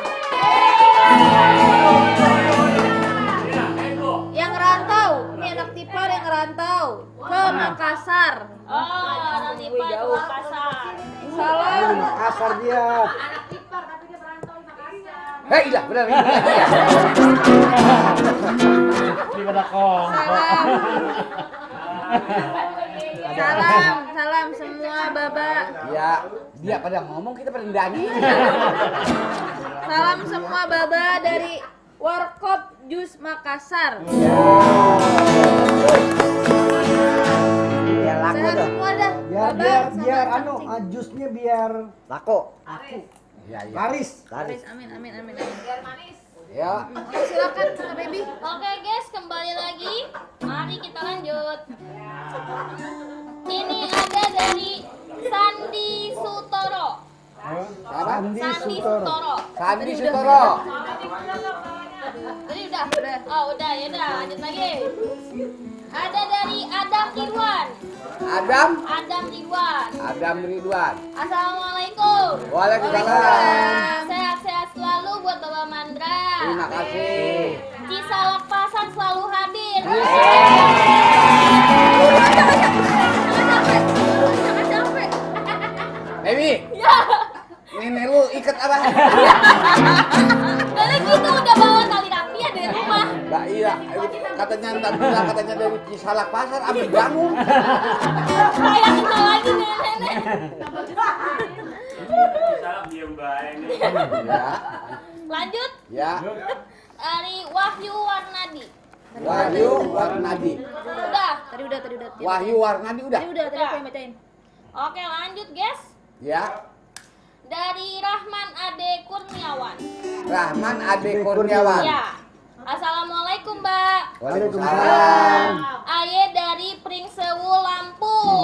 Yang ngerantau, ini anak Tipar yang ngerantau ke Makassar. Anak Tipar ke Makassar. Salam. Asar dia. Hei, iya benar. Salam semua Baba. Ya, dia pada ngomong kita pada ndani. Salam semua Baba dari Warkop Jus Makassar. Biar laku Sehat dah. semua dah. Biar Baba biar sama biar Cacing. jusnya biar Laku. Ya, ya. laris. Amin, amin. Biar manis. Ya. Oke, silakan Kak Baby. Oke guys, kembali lagi. Mari kita lanjut. Ini ada dari Sandi Sutoro. Apa? Sandi Sutoro. Sandi Sutoro. Tadi udah. Oh, udah, ya udah, lanjut lagi. Ada dari Adam Ridwan. Adam Ridwan. Ridwan. Assalamualaikum. Waalaikumsalam. Sehat-sehat selalu buat Bapak Mandra. Terima kasih. Cisalak Pasar selalu hadir. Jangan capek. Baby. Ya. Nenek lu ikat apa? Nenek gitu udah bawa tali rapi ya dari rumah. Lah iya, katanya dari Cisalak Pasar, abis bangun. Kayak kenal lagi nenek. Salam diem baik. Ya. Lanjut. Ya. Dari Wahyu Warnadi. Wahyu Warnadi. Udah. Tadi udah. Wahyu Warnadi udah. Tadi aku yang bacain. Oke, lanjut, guys. Ya. Dari Rahman Ade Kurniawan. Rahman Ade Kurniawan. Ya. Assalamualaikum, Mbak. Waalaikumsalam. Aye dari Pringsewu, Lampung.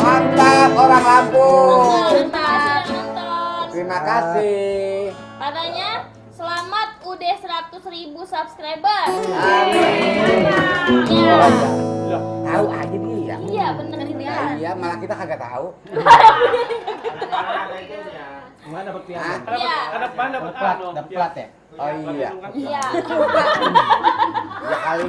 Mantap orang Lampung. Terima kasih nonton. Terima kasih. Katanya selamat udah 100.000 subscriber. Amin. Ya. Tahu aja dia. Iya, bener ini ya. Iya, malah kita kagak tahu. Mana dapat Iya. Ada pan dapat plat ya? Oh iya. Iya. Ya kali.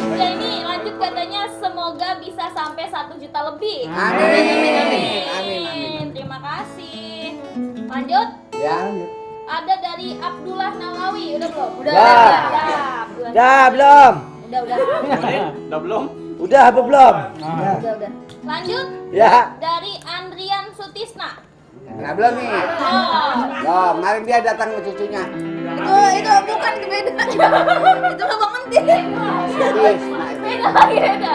Udah ini lanjut katanya semoga bisa sampai 1 juta lebih. Amin. Amin. Terima kasih. Lanjut. Ya. Ada dari Abdullah Nawawi. Udah belum? Udah. Abdullah. Dah belum? Udah. Udah belum? Udah apa belum? Udah. Lanjut. Ya. Dari Andrian Sutisna. Nah, belum nih. Oh, kemarin dia datang ke cucunya. Itu bukan beda. Itu mah Bang Entin. Beda.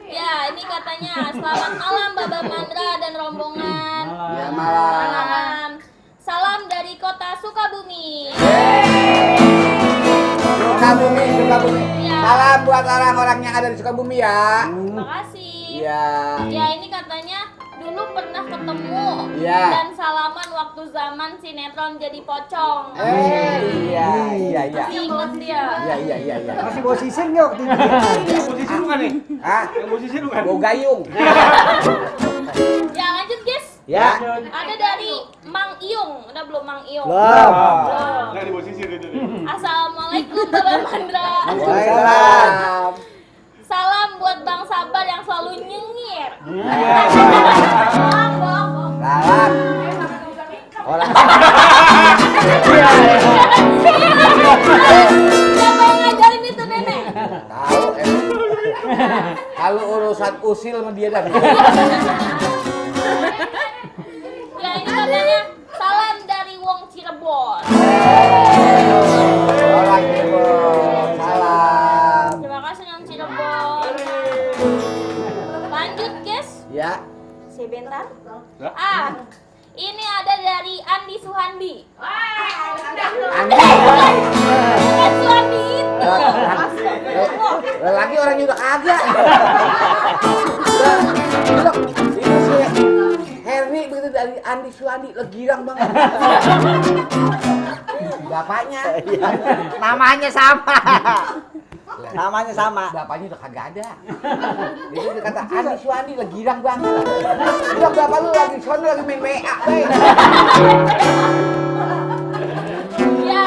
Ya, ini katanya selamat malam Baba Mandra dan rombongan. Ya, malam. Malam. Salam dari kota Sukabumi. Sukabumi. Ya. Salam buat orang-orang yang ada di Sukabumi ya. Terima kasih. Ya. Ya, ini katanya dulu pernah ketemu Iya. dan salaman waktu zaman sinetron jadi pocong. Iya. Masih inget dia. Iya. Masih bawa sisir nggak waktu itu? Yang posisi lu kan nih? Hah? Yang posisi lu kan? Bau gayung. Ya, lanjut guys. Ya. Ada dari Mang Iung. Udah belum Mang Iung? Belum. Belum. Nggak di posisi gitu nih. Assalamualaikum Bapak Mandra. Waalaikumsalam. Salam buat Bang Sabar yang selalu nyengir. Salam. Orang. Siapa yang ngajarin itu nenek? Tahu kalau urusan usil sama dia dah. Ya, ini katanya salam dari Wong Cirebon. Orang Cirebon. Salam. Terima kasih Wong Cirebon. Lanjut guys. Ya. Sebentar. Ini ada dari Andi Suhandi. Andi. Bukan Suhandi itu. Lagi orangnya udah kagak. Itu sih Herni begitu dari Andi Suhandi legirang banget. Bapaknya. Namanya sama. Namanya sama. Bapaknya udah kagak ada. Jadi dia kata Andi Suhandi legirang banget. Bilang bapak lu lagi sono lagi main WA. Ya.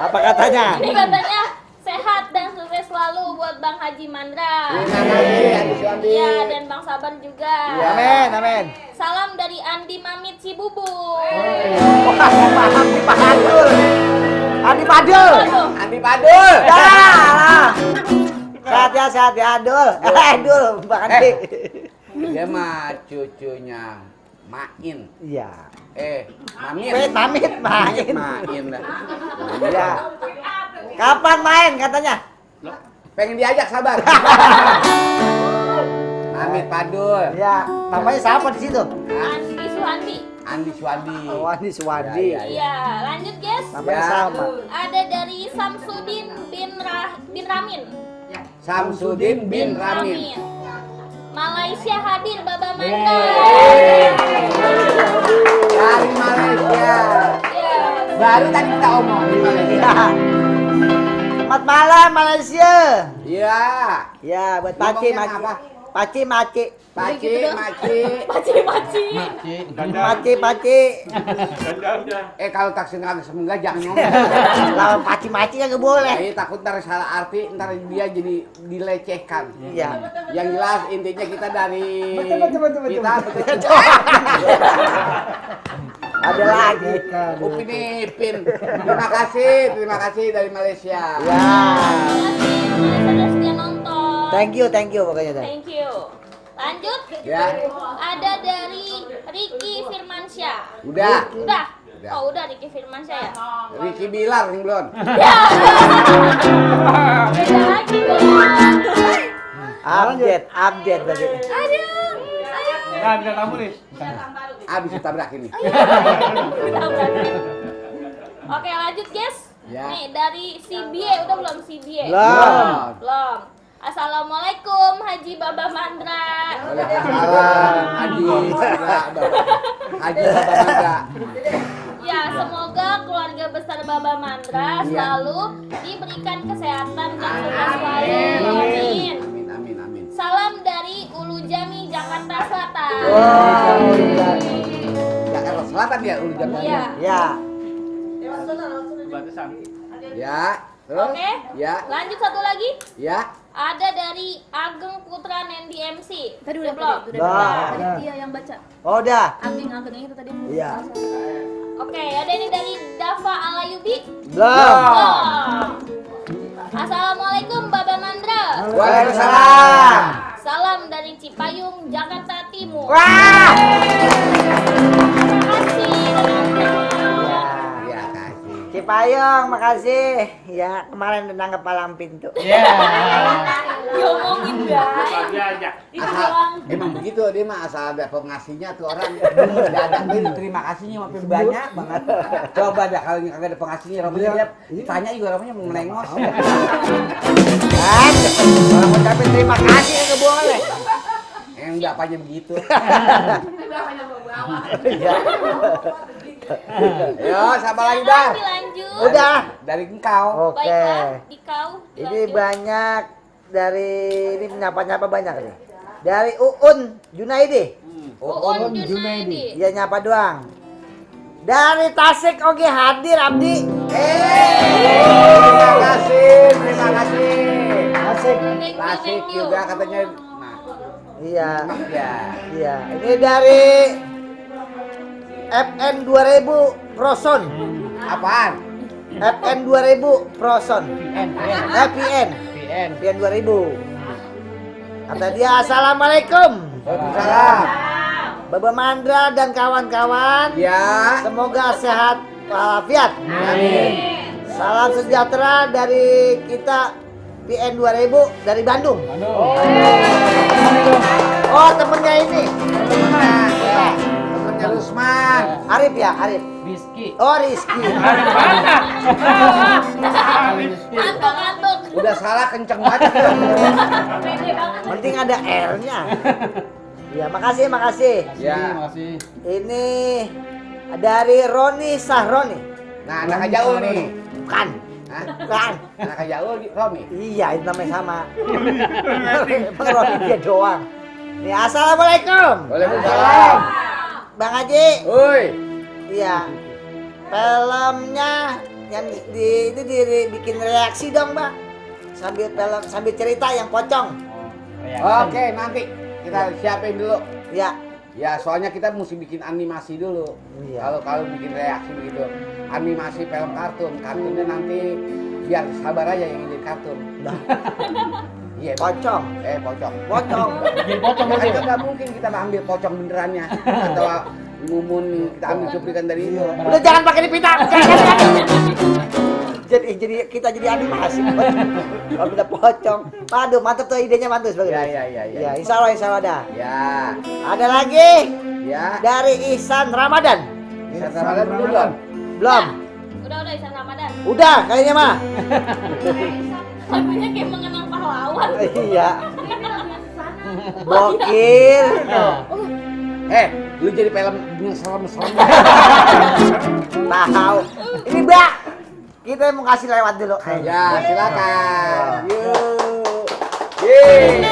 Apa katanya? Ini katanya sehat dan sukses selalu buat Bang Haji Mandra. Terima kasih Andi Suhandi. Iya, dan Bang Sabar juga. Amin. Salam dari Andi Mamit Cibubur. Andi Padul. Andi Padul. Ya. Sehat ya, Dul. Dul, Bang Andi. Dia mah cucunya Main. Iya. Mamit. Main. Main dah. Iya. Kapan main katanya? Pengen diajak Sabar. Mamit Padul. Iya, namanya siapa di situ? Andi Suhandi. Andi Suwandi. Oh, Andi Suwandi. Iya, lanjut guys. Namanya Ya. sama. Ada dari Samsudin bin Ramin. Samsudin bin Ramin. Malaysia hadir Baba Mandra. Dari Malaysia. Ya. Baru tadi kita omong di Malaysia. Selamat malam Malaysia. Iya. Ya, buat Paci, Ngomongnya apa? Paci, Maci. Paci, maci. Paci. Kalau taksi nggak semoga jangan ngomong. Lawan Paci kan nggak boleh. Takut ntar salah arti, ntar dia jadi dilecehkan. Iya. Yang jelas intinya kita dari Betul. kita Ada lagi. Upin Ipin. Terima kasih dari Malaysia. Ya. Sudah setia nonton. Thank you pokoknya. Thank you. Lanjut. Ya. Ada dari Ricky Firmansyah. Udah. Oh, udah Ricky Firmansyah ya. Ricky Bilar nih belum. Beda lagi belum. Update berarti. Aduh. Nah, bisa kamu nih. Abis ditabrak ini. Oke, lanjut guys. Ya. Nih dari CBA, udah belum CBA? Belum. Assalamualaikum Haji Baba Mandra. Waalaikumsalam Haji Baba Mandra. Ya, semoga keluarga besar Baba Mandra selalu diberikan kesehatan dan sukses selalu. Amin. Amin. Salam dari Ulu Jami, Jakarta Selatan. Jakarta Selatan ya Ulu Jami. Iya. Ya. Ya. Terus? Oke. Ya. Lanjut satu lagi. Ya. Ada dari Ageng Putra Nendi MC. Tadi udah belum? Tadi dia yang baca. Oh, udah. Ageng itu tadi. Iya. Oke, ada ini dari Dava Alayubi. Belum. Assalamualaikum Baba Mandra. Waalaikumsalam. Salam dari Cipayung, Jakarta Timur. Wah. Terima kasih. Ya, kasih. Cipayung, makasih. Ya, kemarin udah nanggep palang pintu. Diomongin guys. Emang begitu dia mah asal ada pengasihnya tuh orang. Dadak dia terima kasihnya makin banyak banget. Coba dah kalau kagak ada pengasihnya rambutnya dia ditanya juga rambutnya melengos. Kan, orang ngucapin terima kasih nggak boleh. Enggak apanya begitu. Yo, siapa lagi dah? Lanjut. Udah. Dari engkau. Oke. Baiklah, di kau. Ini banyak dari ini nyapa banyak nih. Dari Uun Junaidi. Uun Junaidi. Iya nyapa doang. Dari Tasik oke hadir Abdi. Terima kasih. Tasik Thank you. juga katanya. Iya. Ya. Iya. Ini dari FN 2000 Proson. Apaan? FN 2000 Proson. PN 2000. Kata dia assalamualaikum. Waalaikumsalam. Baba Mandra dan kawan-kawan. Ya. Semoga sehat walafiat. Amin. Salam sejahtera dari kita PN 2000 dari Bandung. Oh, temennya ini. Temennya Rusman. Arif ya, Arif. Rizky. Oh, Rizky. Ngantuk. Udah salah kenceng banget. Pede banget. Penting ada R-nya. Ya, makasih. Ya. Makasih. Ini dari Roni Sahroni. Nah, anak Jaul nih. Bukan. Hah? Bukan. Anak Jaul Romi. Iya, itu namanya sama. Emang Roni dia doang. Nih, assalamualaikum. Waalaikumsalam. Bang Haji. Woi. Iya. Filmnya yang dibikin reaksi dong, Bang. Sambil cerita yang pocong. Oke, nanti kita siapin dulu. Ya. Ya, soalnya kita mesti bikin animasi dulu. Iya. Kalau bikin reaksi begitu, animasi film kartun. Kartunnya nanti biar sabar aja yang jadi kartun. Iya, Pocong. pocong. Pocong. Bikin pocong Ya, aja. kan nggak mungkin kita ambil pocong benerannya atau mumun kita ambil cuplikan dari itu. Udah jangan pakai dipita. Jadi kita jadi animasi. Kalau udah pocong. Waduh, mantap tuh idenya mantap bagus. Ya. Ya, insya Allah ada. Ya. Ada lagi Ya. dari Ihsan Ramadan. Bisa Ramadan belum? Belum. Udah Ihsan Ramadan. Udah kayaknya mah. Lagunya kayak mengenang pahlawan. Iya. Bokil. Lu jadi film serem-serem. Tahu. Ini Mbak. Kita mau kasih lewat dulu. Ya, silakan. Yuk. Yeay.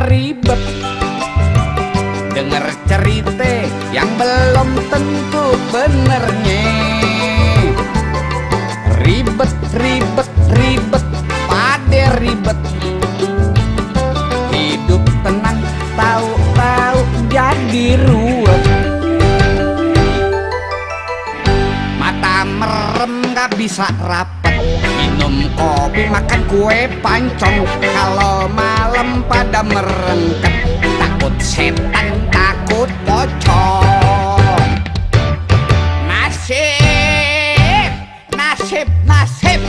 Ribet denger cerita yang belum tentu benernya. Ribet, ribet, ribet, pade ribet. Hidup tenang, tahu-tahu jadi ruwet. Mata merem gak bisa rapet, minum kopi makan kue pancong. Kalau malam pada merengket, takut setan takut pocong. Nasib, nasib, nasib,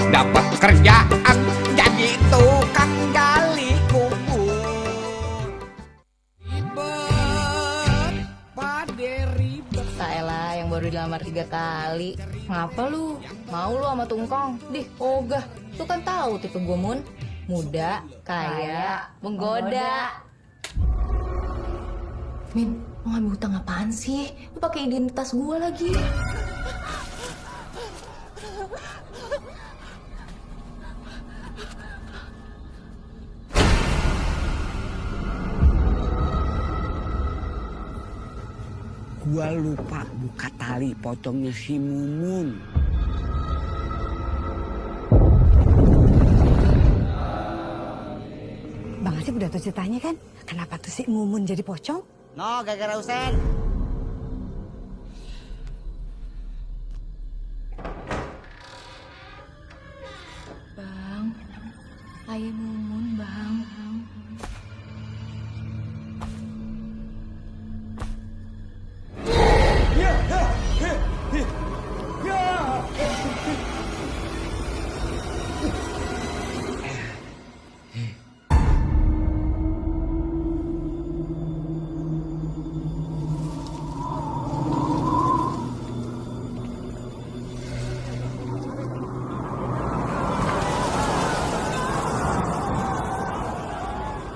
dapat kerjaan jadi tukang gali kubur. Ribet, pade ribet. Kaelah yang baru dilamar 3 kali. Ngapa lu? Mau lu sama Tungkong? Dih, ogah. Lu kan tahu tipe gue, Mun. Muda, kaya, menggoda. Min, mau ngambil hutang apaan sih? Lu pakai identitas gue lagi. Gua lupa buka tali pocongnya si Mumun. Bang Asep udah tahu ceritanya kan? Kenapa tuh si Mumun jadi pocong? No, gara-gara Usen. Bang, ayah Mumun, Bang.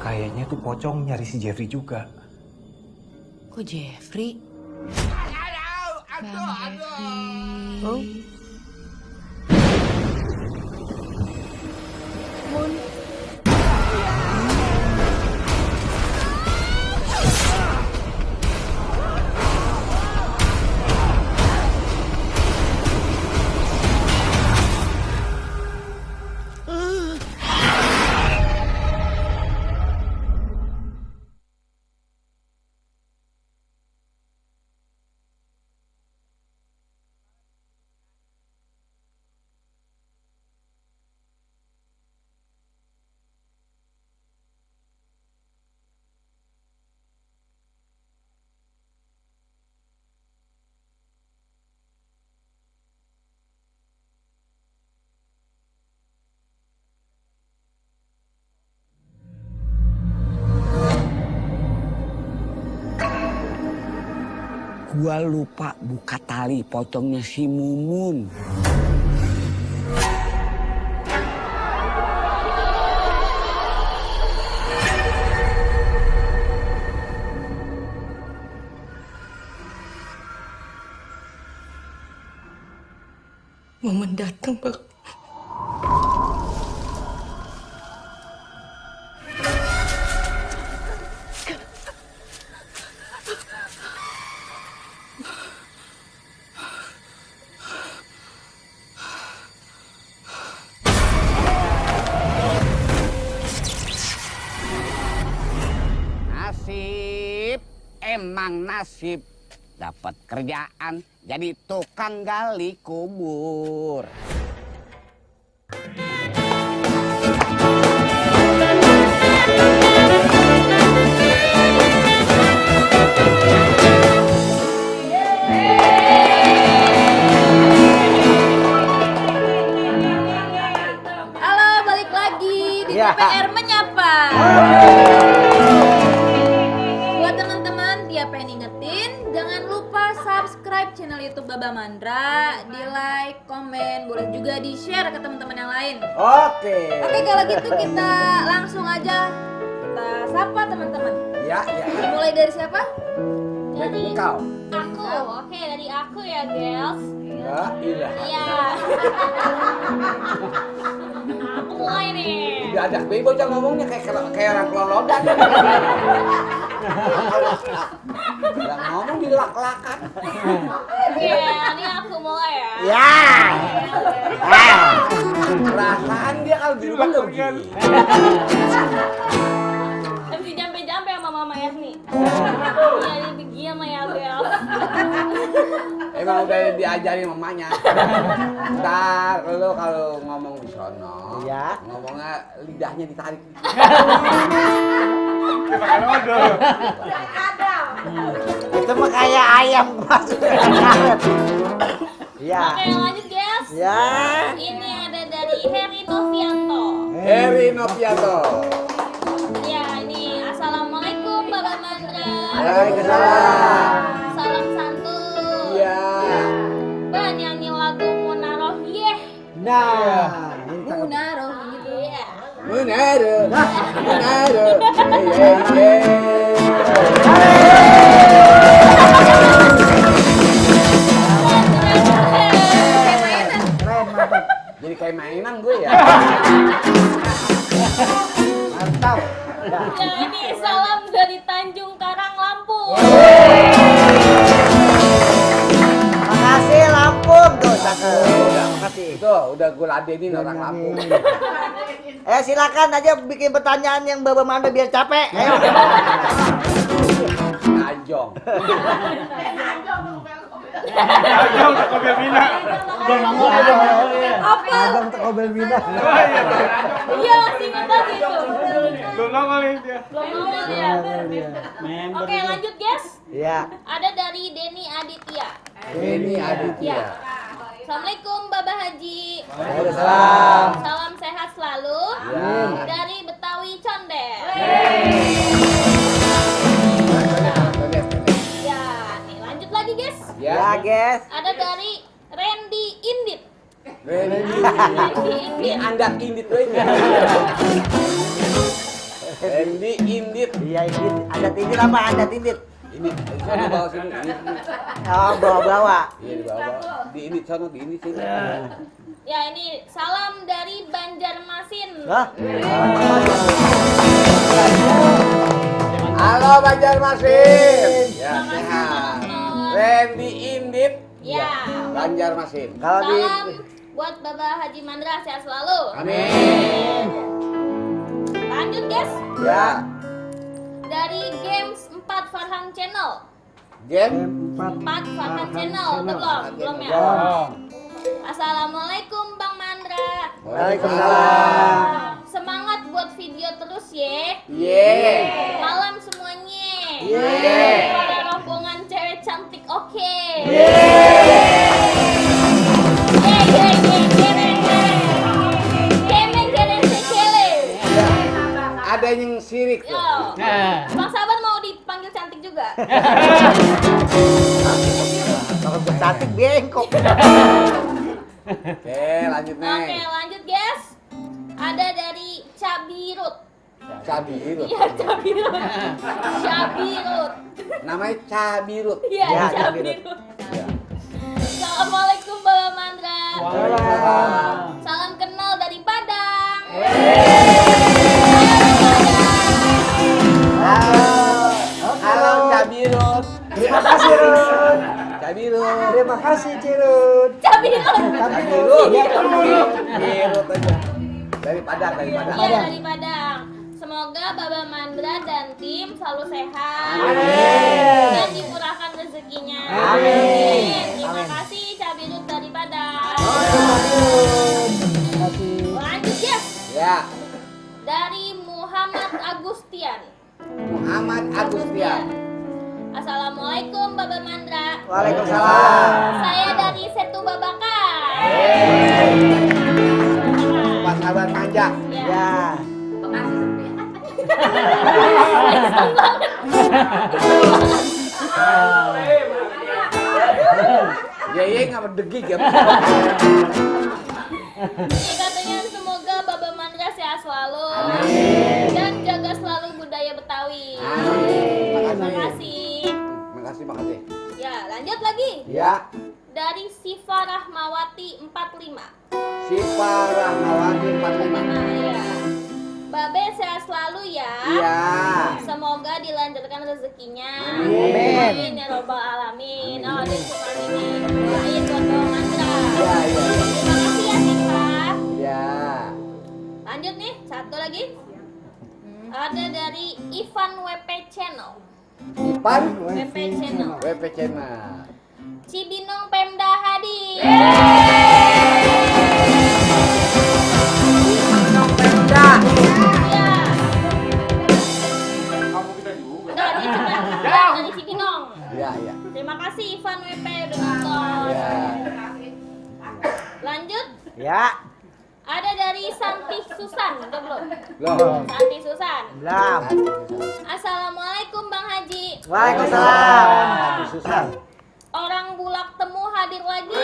Kayaknya tuh pocong nyari si Jeffrey juga. Kok Jeffrey? Bang Jeffrey. Oh. Mun. Gua lupa buka tali pocongnya si Mumun. Momen datang, Bang. Nasib, emang nasib. Dapat kerjaan jadi tukang gali kubur. Aditya PR menyapa. Buat teman-teman, Tia pengen ingetin, jangan lupa subscribe channel YouTube Baba Mandra, di like, komen, boleh juga di share ke teman-teman yang lain. Oke, Kalau gitu kita langsung aja kita sapa teman-teman. Ya. Mulai dari siapa? Dari kau. Aku, oke dari aku ya girls. Ya, iya. Iya. Aku mulai nih. Udah ada bayi bocah ngomongnya kayak orang kelolodan. Udah ngomong dilak-lakan. Oke, ini aku mulai ya. Ya. Perasaan dia kalau di rumah nggak begini. MC jampe-jampe sama Mama Erni. Iya, ini begini sama ya girls. Emang udah diajarin mamanya. Ntar lo kalau ngomong di sono, Iya. ngomongnya lidahnya ditarik. Kita kan odol. Itu mah kayak ayam maksudnya. Ya. Oke, lanjut guys. Ya. Ini ada dari Heri Novianto. Heri Novianto. Ya, ini Assalamualaikum Baba Mandra. Waalaikumsalam. Salam santun. Iya. Ban nyanyi lagu Munaroh Yeh. Nah, Munaroh gitu. Iya. Munaro. Jadi kayak mainan gue ya. mantap. Ya, ini salam dari Tanjung Karang, Lampung. Makasih Lampung tuh, cakep. Makasih. Itu udah gue ladenin orang Lampung. Silakan aja bikin pertanyaan yang Baba Mandra biar capek. Ayo. Najong. Ajong tak kobel bina. Apa? Abang tak kobel bina. Iya, masih ingat lagi itu. Belum nongol nih dia. Belum nongol ya. Oke, lanjut guys. Ya. Ada dari Denny Aditya. Ini Aditya. Assalamualaikum Baba Haji. Waalaikumsalam. Salam sehat selalu. Ya. Dari Betawi Condet. Ya, nih lanjut lagi guys. Ya, guys. Ada dari Randy Indit. Randy. Randy Ini Indit. andak indit gue ini. Randy indit. Iya, ini ada tindit apa? Ada tindit. Ini sono bawa sini. Ini. Oh, bawa-bawa. Iya di bawah. Di indit sono, di indit sini. Ya, ini salam dari Banjarmasin. Hah? Halo Banjarmasin. Ya sehat. Randy indit. Ya. Banjarmasin. Kalau di Salam buat Baba Haji Mandra sehat selalu. Amin. Lanjut guys. Ya. Dari Games 4 Farhan Channel. Game. 4 Farhan Channel. Belum ya? Assalamualaikum Bang Mandra. Waalaikumsalam. Semangat buat video terus ya. Ye. Malam semuanya. Ye. Para rombongan cewek cantik oke. Ada yang sirik tuh. Bang Sabar mau dipanggil cantik juga. kalau gue cantik bengkok. Oke, lanjut nih. Oke, lanjut guys. Ada dari Cabirut. Cabirut. Iya, Cabirut. Cabirut. Namanya Cabirut. Iya, Ya, Cabirut. Assalamualaikum Baba Mandra. Salam kenal dari Padang. Halo Cabirut. Terima kasih, Run. Cabirut. Terima kasih, Cirun. Cabirut. Cabirut. Cabirut aja. Dari Padang, dari Padang. Iya, dari Padang. Semoga Baba Mandra dan tim selalu sehat. Amin. Dan dimurahkan rezekinya. Amin. Terima kasih Cabirut dari Padang. Terima kasih. Lanjut ya. Ya. Dari Muhammad Agustian. Muhammad Agustian. Assalamualaikum Baba Mandra. Waalaikumsalam. Saya dari Setu Babakan. Pak sahabat manja. Ya. Ya. Ya iya nggak berdegig ya. Ini katanya semoga Baba Mandra sehat selalu dan jaga selalu budaya Betawi. Terima kasih. Makasih. Ya, lanjut lagi. Ya. Dari Siva Rahmawati 45. Siva Rahmawati 45. Nah, ya. Babe sehat selalu ya. Iya. Semoga dilanjutkan rezekinya. Amin. Ya robbal alamin. Oh, dan cuma ini doain buat Baba Mandra. Iya. Terima kasih ya Siva. Ya. Lanjut nih, satu lagi. Ada dari Ivan WP Channel. Ipan WP Channel. WP Channel. Cibinong Pemda hadir. Cibinong Pemda. Iya. Kamu kita juga. Nah, dia cuma dari Cibinong. Iya. Terima kasih Ivan WP udah nonton. Ya. Lanjut. Ya. Ada dari Santi Susan, udah belum? Belum. Santi Susan. Belum. Assalamualaikum Bang Haji. Waalaikumsalam. Haji Susan. Orang Bulak Temu hadir lagi.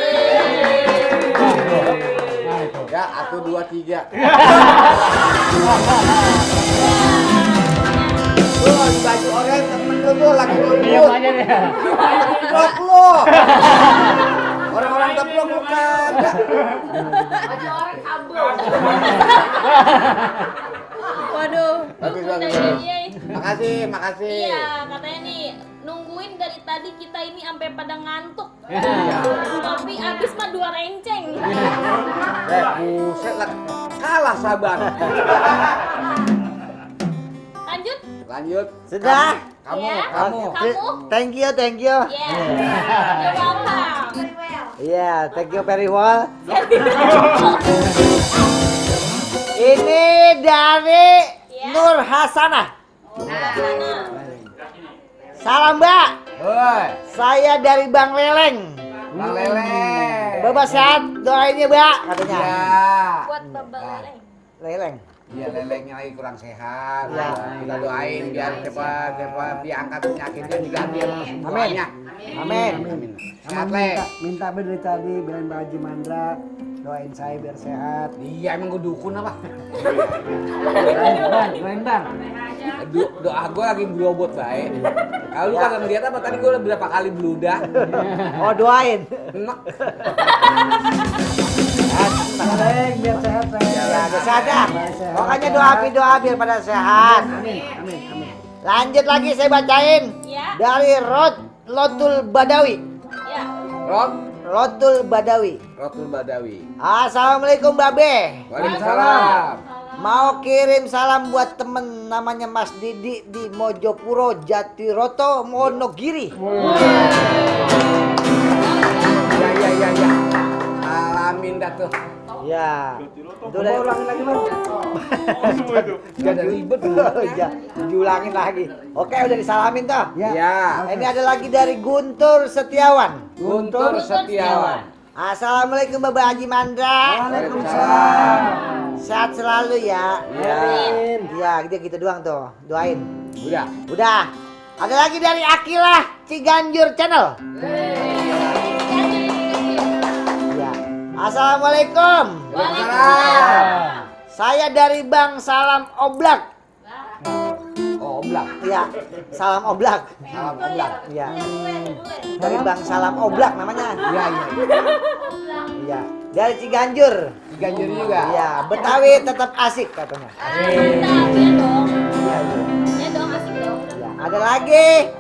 Ya, 1 2 3. Lu baju oranye temen lu lagi ngebut. Teplok lu. Orang-orang teplok lu kagak. Baju orang kabel. Waduh. Bagus. Makasih. Iya, katanya nih nungguin dari tadi kita ini sampai pada ngantuk. Tapi abis mah 2 renceng. Buset lah. Kalah sabar. Lanjut. Sudah? Kamu. Ya. Kamu. Thank you. Yeah. You're welcome. Iya, thank you very well. Ini dari Nur Hasanah. Salam Mbak. Hoi. Saya dari Bang Leleng. Bang Leleng. Bapak sehat, doain ya Mbak katanya. Ya. Buat Baba Leleng. Leleng. Iya, lelengnya lagi kurang sehat. Ya. Kita doain biar cepat diangkat penyakitnya diganti sama Amin. semuanya. Amin. Sehat, Sama Le. minta dari tadi bilang Pak Haji Mandra doain saya biar sehat. Iya, emang gue dukun apa? Doain bang. Doa gue lagi globot baik. Kalau lu kagak ngeliat apa tadi gue udah berapa kali beludak. Oh doain. Enak. Leleng biar sehat Ya, saya. biar sehat ya. Pokoknya doa biar pada sehat. Amin. Lanjut lagi saya bacain. Ya. Dari Lotul Badawi. Ya. Lotul Badawi. Rotul Badawi. Assalamualaikum Babe. Waalaikumsalam. Mau kirim salam buat temen namanya Mas Didi di Mojopuro Jatiroto Monogiri. Ya. Salamin dah tuh. Ya. Itu Coba ulangin lagi bang. Gak ada ribet. Ya, diulangin lagi. Oke, udah disalamin toh. Ya. Ini ada lagi dari Guntur Setiawan. Guntur Setiawan. Assalamualaikum Bapak Haji Mandra. Waalaikumsalam. Sehat selalu ya. Ya. Ya, gitu doang tuh. Doain. Udah. Ada lagi dari Akilah Ciganjur Channel. Ya. Assalamualaikum. Waalaikumsalam. Saya dari Bang Salam Oblak. Oh, oblak. Ya, Salam Oblak. Salam oblak. Ya. Dari Bang Salam Oblak namanya. Iya. Iya. Dari Ciganjur. Ciganjur juga. Iya, Betawi tetap asik katanya. Mantap, ya dong. Iya. Ya dong, asik dong. Ya. Ada lagi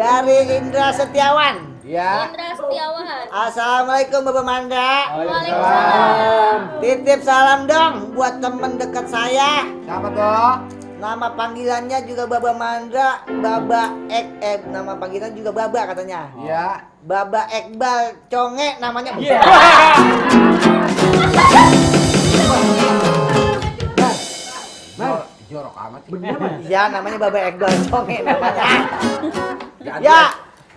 dari Indra Setiawan. Ya. Indra Setiawan. Assalamualaikum Bapak Mandra. Waalaikumsalam. Titip salam dong buat temen dekat saya. Siapa tuh? Nama panggilannya juga Baba Mandra, nama panggilan juga Baba katanya. Ya. Baba Ekbal Conge namanya. Jorok amat. Iya, namanya Baba Ekbal Conge namanya. Ganti, Ya.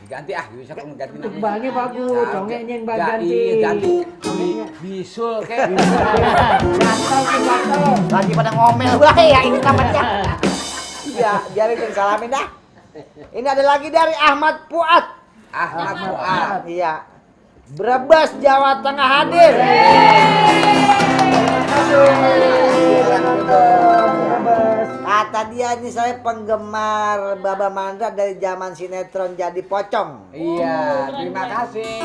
Ganti bisa kamu ganti nama. Bangnya bagus, congeknya yang ganti. Ganti. Bisul kayak. Gatal. Lagi pada ngomel bae ya ini namanya. Ya, biarin disalamin dah. Ini ada lagi dari Ahmad Fuad. Ahmad Fuad. Iya. Brebes, Jawa Tengah hadir. Kata dia ini saya penggemar Baba Mandra dari zaman sinetron Jadi Pocong. Iya, terima kasih.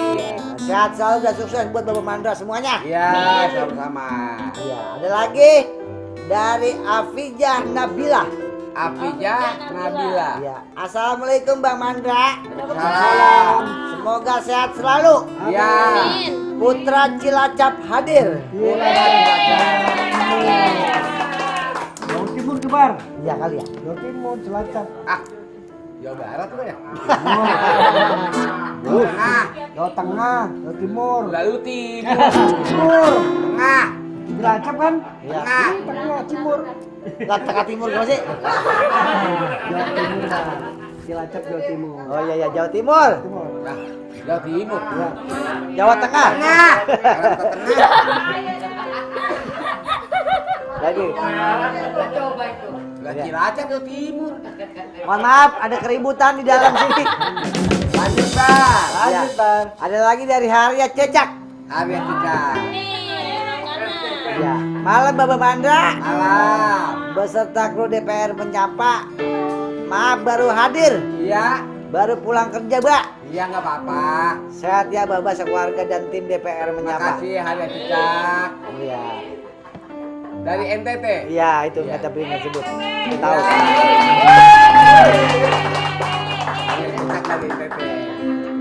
Sehat selalu dan sukses buat Baba Mandra semuanya. Iya, sama-sama. Iya, ada lagi dari Afijah Nabila. Afijah Nabila. Ya. Assalamualaikum Bang Mandra. Salam. Semoga sehat selalu. Ya. Putra Cilacap hadir. Jawa Timur kebar. Iya kali ya. Jawa Timur, Cilacap. Jawa Barat tuh ya. Tengah. Jawa Tengah, Jawa Timur. Lalu timur. Timur. Tengah. Cilacap kan? Iya. Tengah, Timur. Tengah Timur gimana sih? Jawa Timur. Cilacap, Jawa Timur. Oh iya, Jawa Timur. Timur. Nah, Jawa Timur. Ya. Jawa Tengah. Tengah. Lagi. Lah Cilacap Jawa Timur. Mohon maaf, ada keributan di dalam sini. Lanjut, Bang. Lanjut, Bang. Ada lagi dari Harya Cecak. Harya Cecak. Ya. Malam Baba Mandra. Malam. Beserta kru DPR menyapa. Maaf baru hadir. Iya. Baru pulang kerja, Mbak. Iya, nggak apa-apa. Sehat ya Baba sekeluarga dan tim DPR menyapa. Makasih Harya Cecak. Iya. Dari NTT. Iya, itu nggak tapi nggak sebut. Tahu. Harya Cecak dari NTT.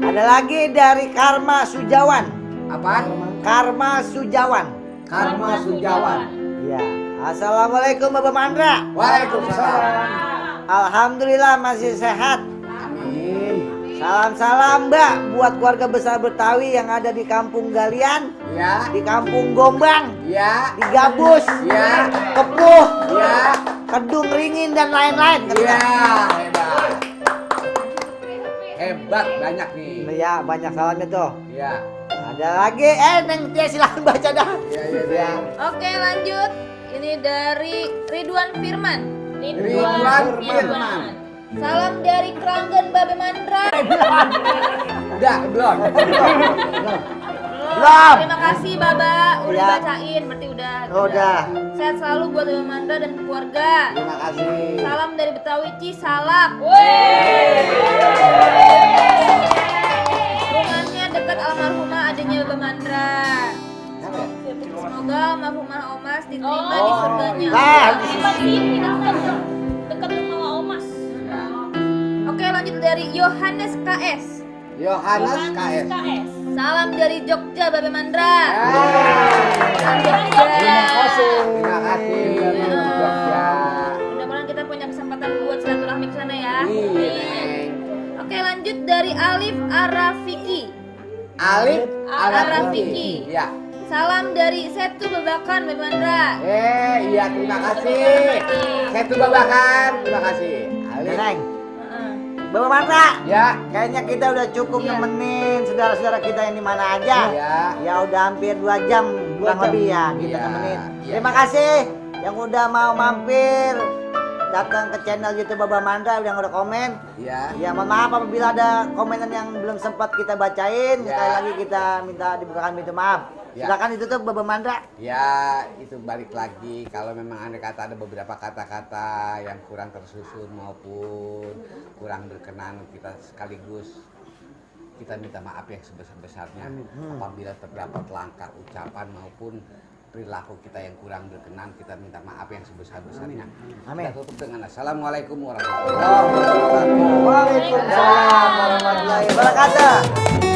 Ada lagi dari Karma Sujawan. Apa? Karma Sujawan. Karma Sujawan. Iya. Assalamualaikum Baba Mandra. Waalaikumsalam. Alhamdulillah masih sehat. Amin. Salam-salam Mbak buat keluarga besar Betawi yang ada di kampung Galian, Ya. di kampung Gombang, Ya. di Gabus, Ya. Kepuh, Ya. Kedung Ringin dan lain-lain. Iya, hebat. Hebat banyak nih. Ya banyak salamnya tuh. Iya. Ada lagi, Neng Tia silakan baca dah. Iya, iya. Oke, lanjut. Ini dari Ridwan Firman. Ridwan Firman. Salam dari Keranggan Babe Mandra. Udah, belum. Belum. Terima kasih Baba, udah Ya. bacain berarti udah. Udah. Sehat selalu buat Babe Mandra dan keluarga. Terima kasih. Salam dari Betawi Cisalak. Rumahnya dekat almarhumah adanya Babe Mandra. Semoga almarhumah Omas diterima di surganya. Dekat rumah Omas. Oke, lanjut dari Yohanes KS. Yohanes KS. Salam dari Jogja Babe Mandra. Terima kasih. Terima kasih. Jogja. Mudah-mudahan kita punya kesempatan buat silaturahmi ke sana ya. Iya. Oke, lanjut dari Alif Arafiki. Alif Arafiki. Iya. Salam dari Setu Babakan Babe Mandra. Iya, terima kasih. Setu Babakan, terima kasih. Alif. Neng. Baba Mandra. Ya. Kayaknya kita udah cukup nemenin saudara-saudara kita yang di mana aja. Iya. Ya udah hampir 2 jam kurang lebih ya kita Iya. nemenin. Iya. Terima kasih yang udah mau mampir datang ke channel YouTube Baba Mandra udah komen. Iya. Ya mohon maaf apabila ada komenan yang belum sempat kita bacain. Ya. Sekali lagi kita minta dibukakan pintu maaf. Ya. Silakan ditutup Baba Mandra. Ya, itu balik lagi kalau memang ada beberapa kata-kata yang kurang tersusun maupun kurang berkenan, kita sekaligus kita minta maaf yang sebesar-besarnya apabila terdapat langkah ucapan maupun perilaku kita yang kurang berkenan, kita minta maaf yang sebesar-besarnya. Amin. Kita tutup dengan Assalamualaikum warahmatullahi wabarakatuh. Waalaikumsalam warahmatullahi wabarakatuh.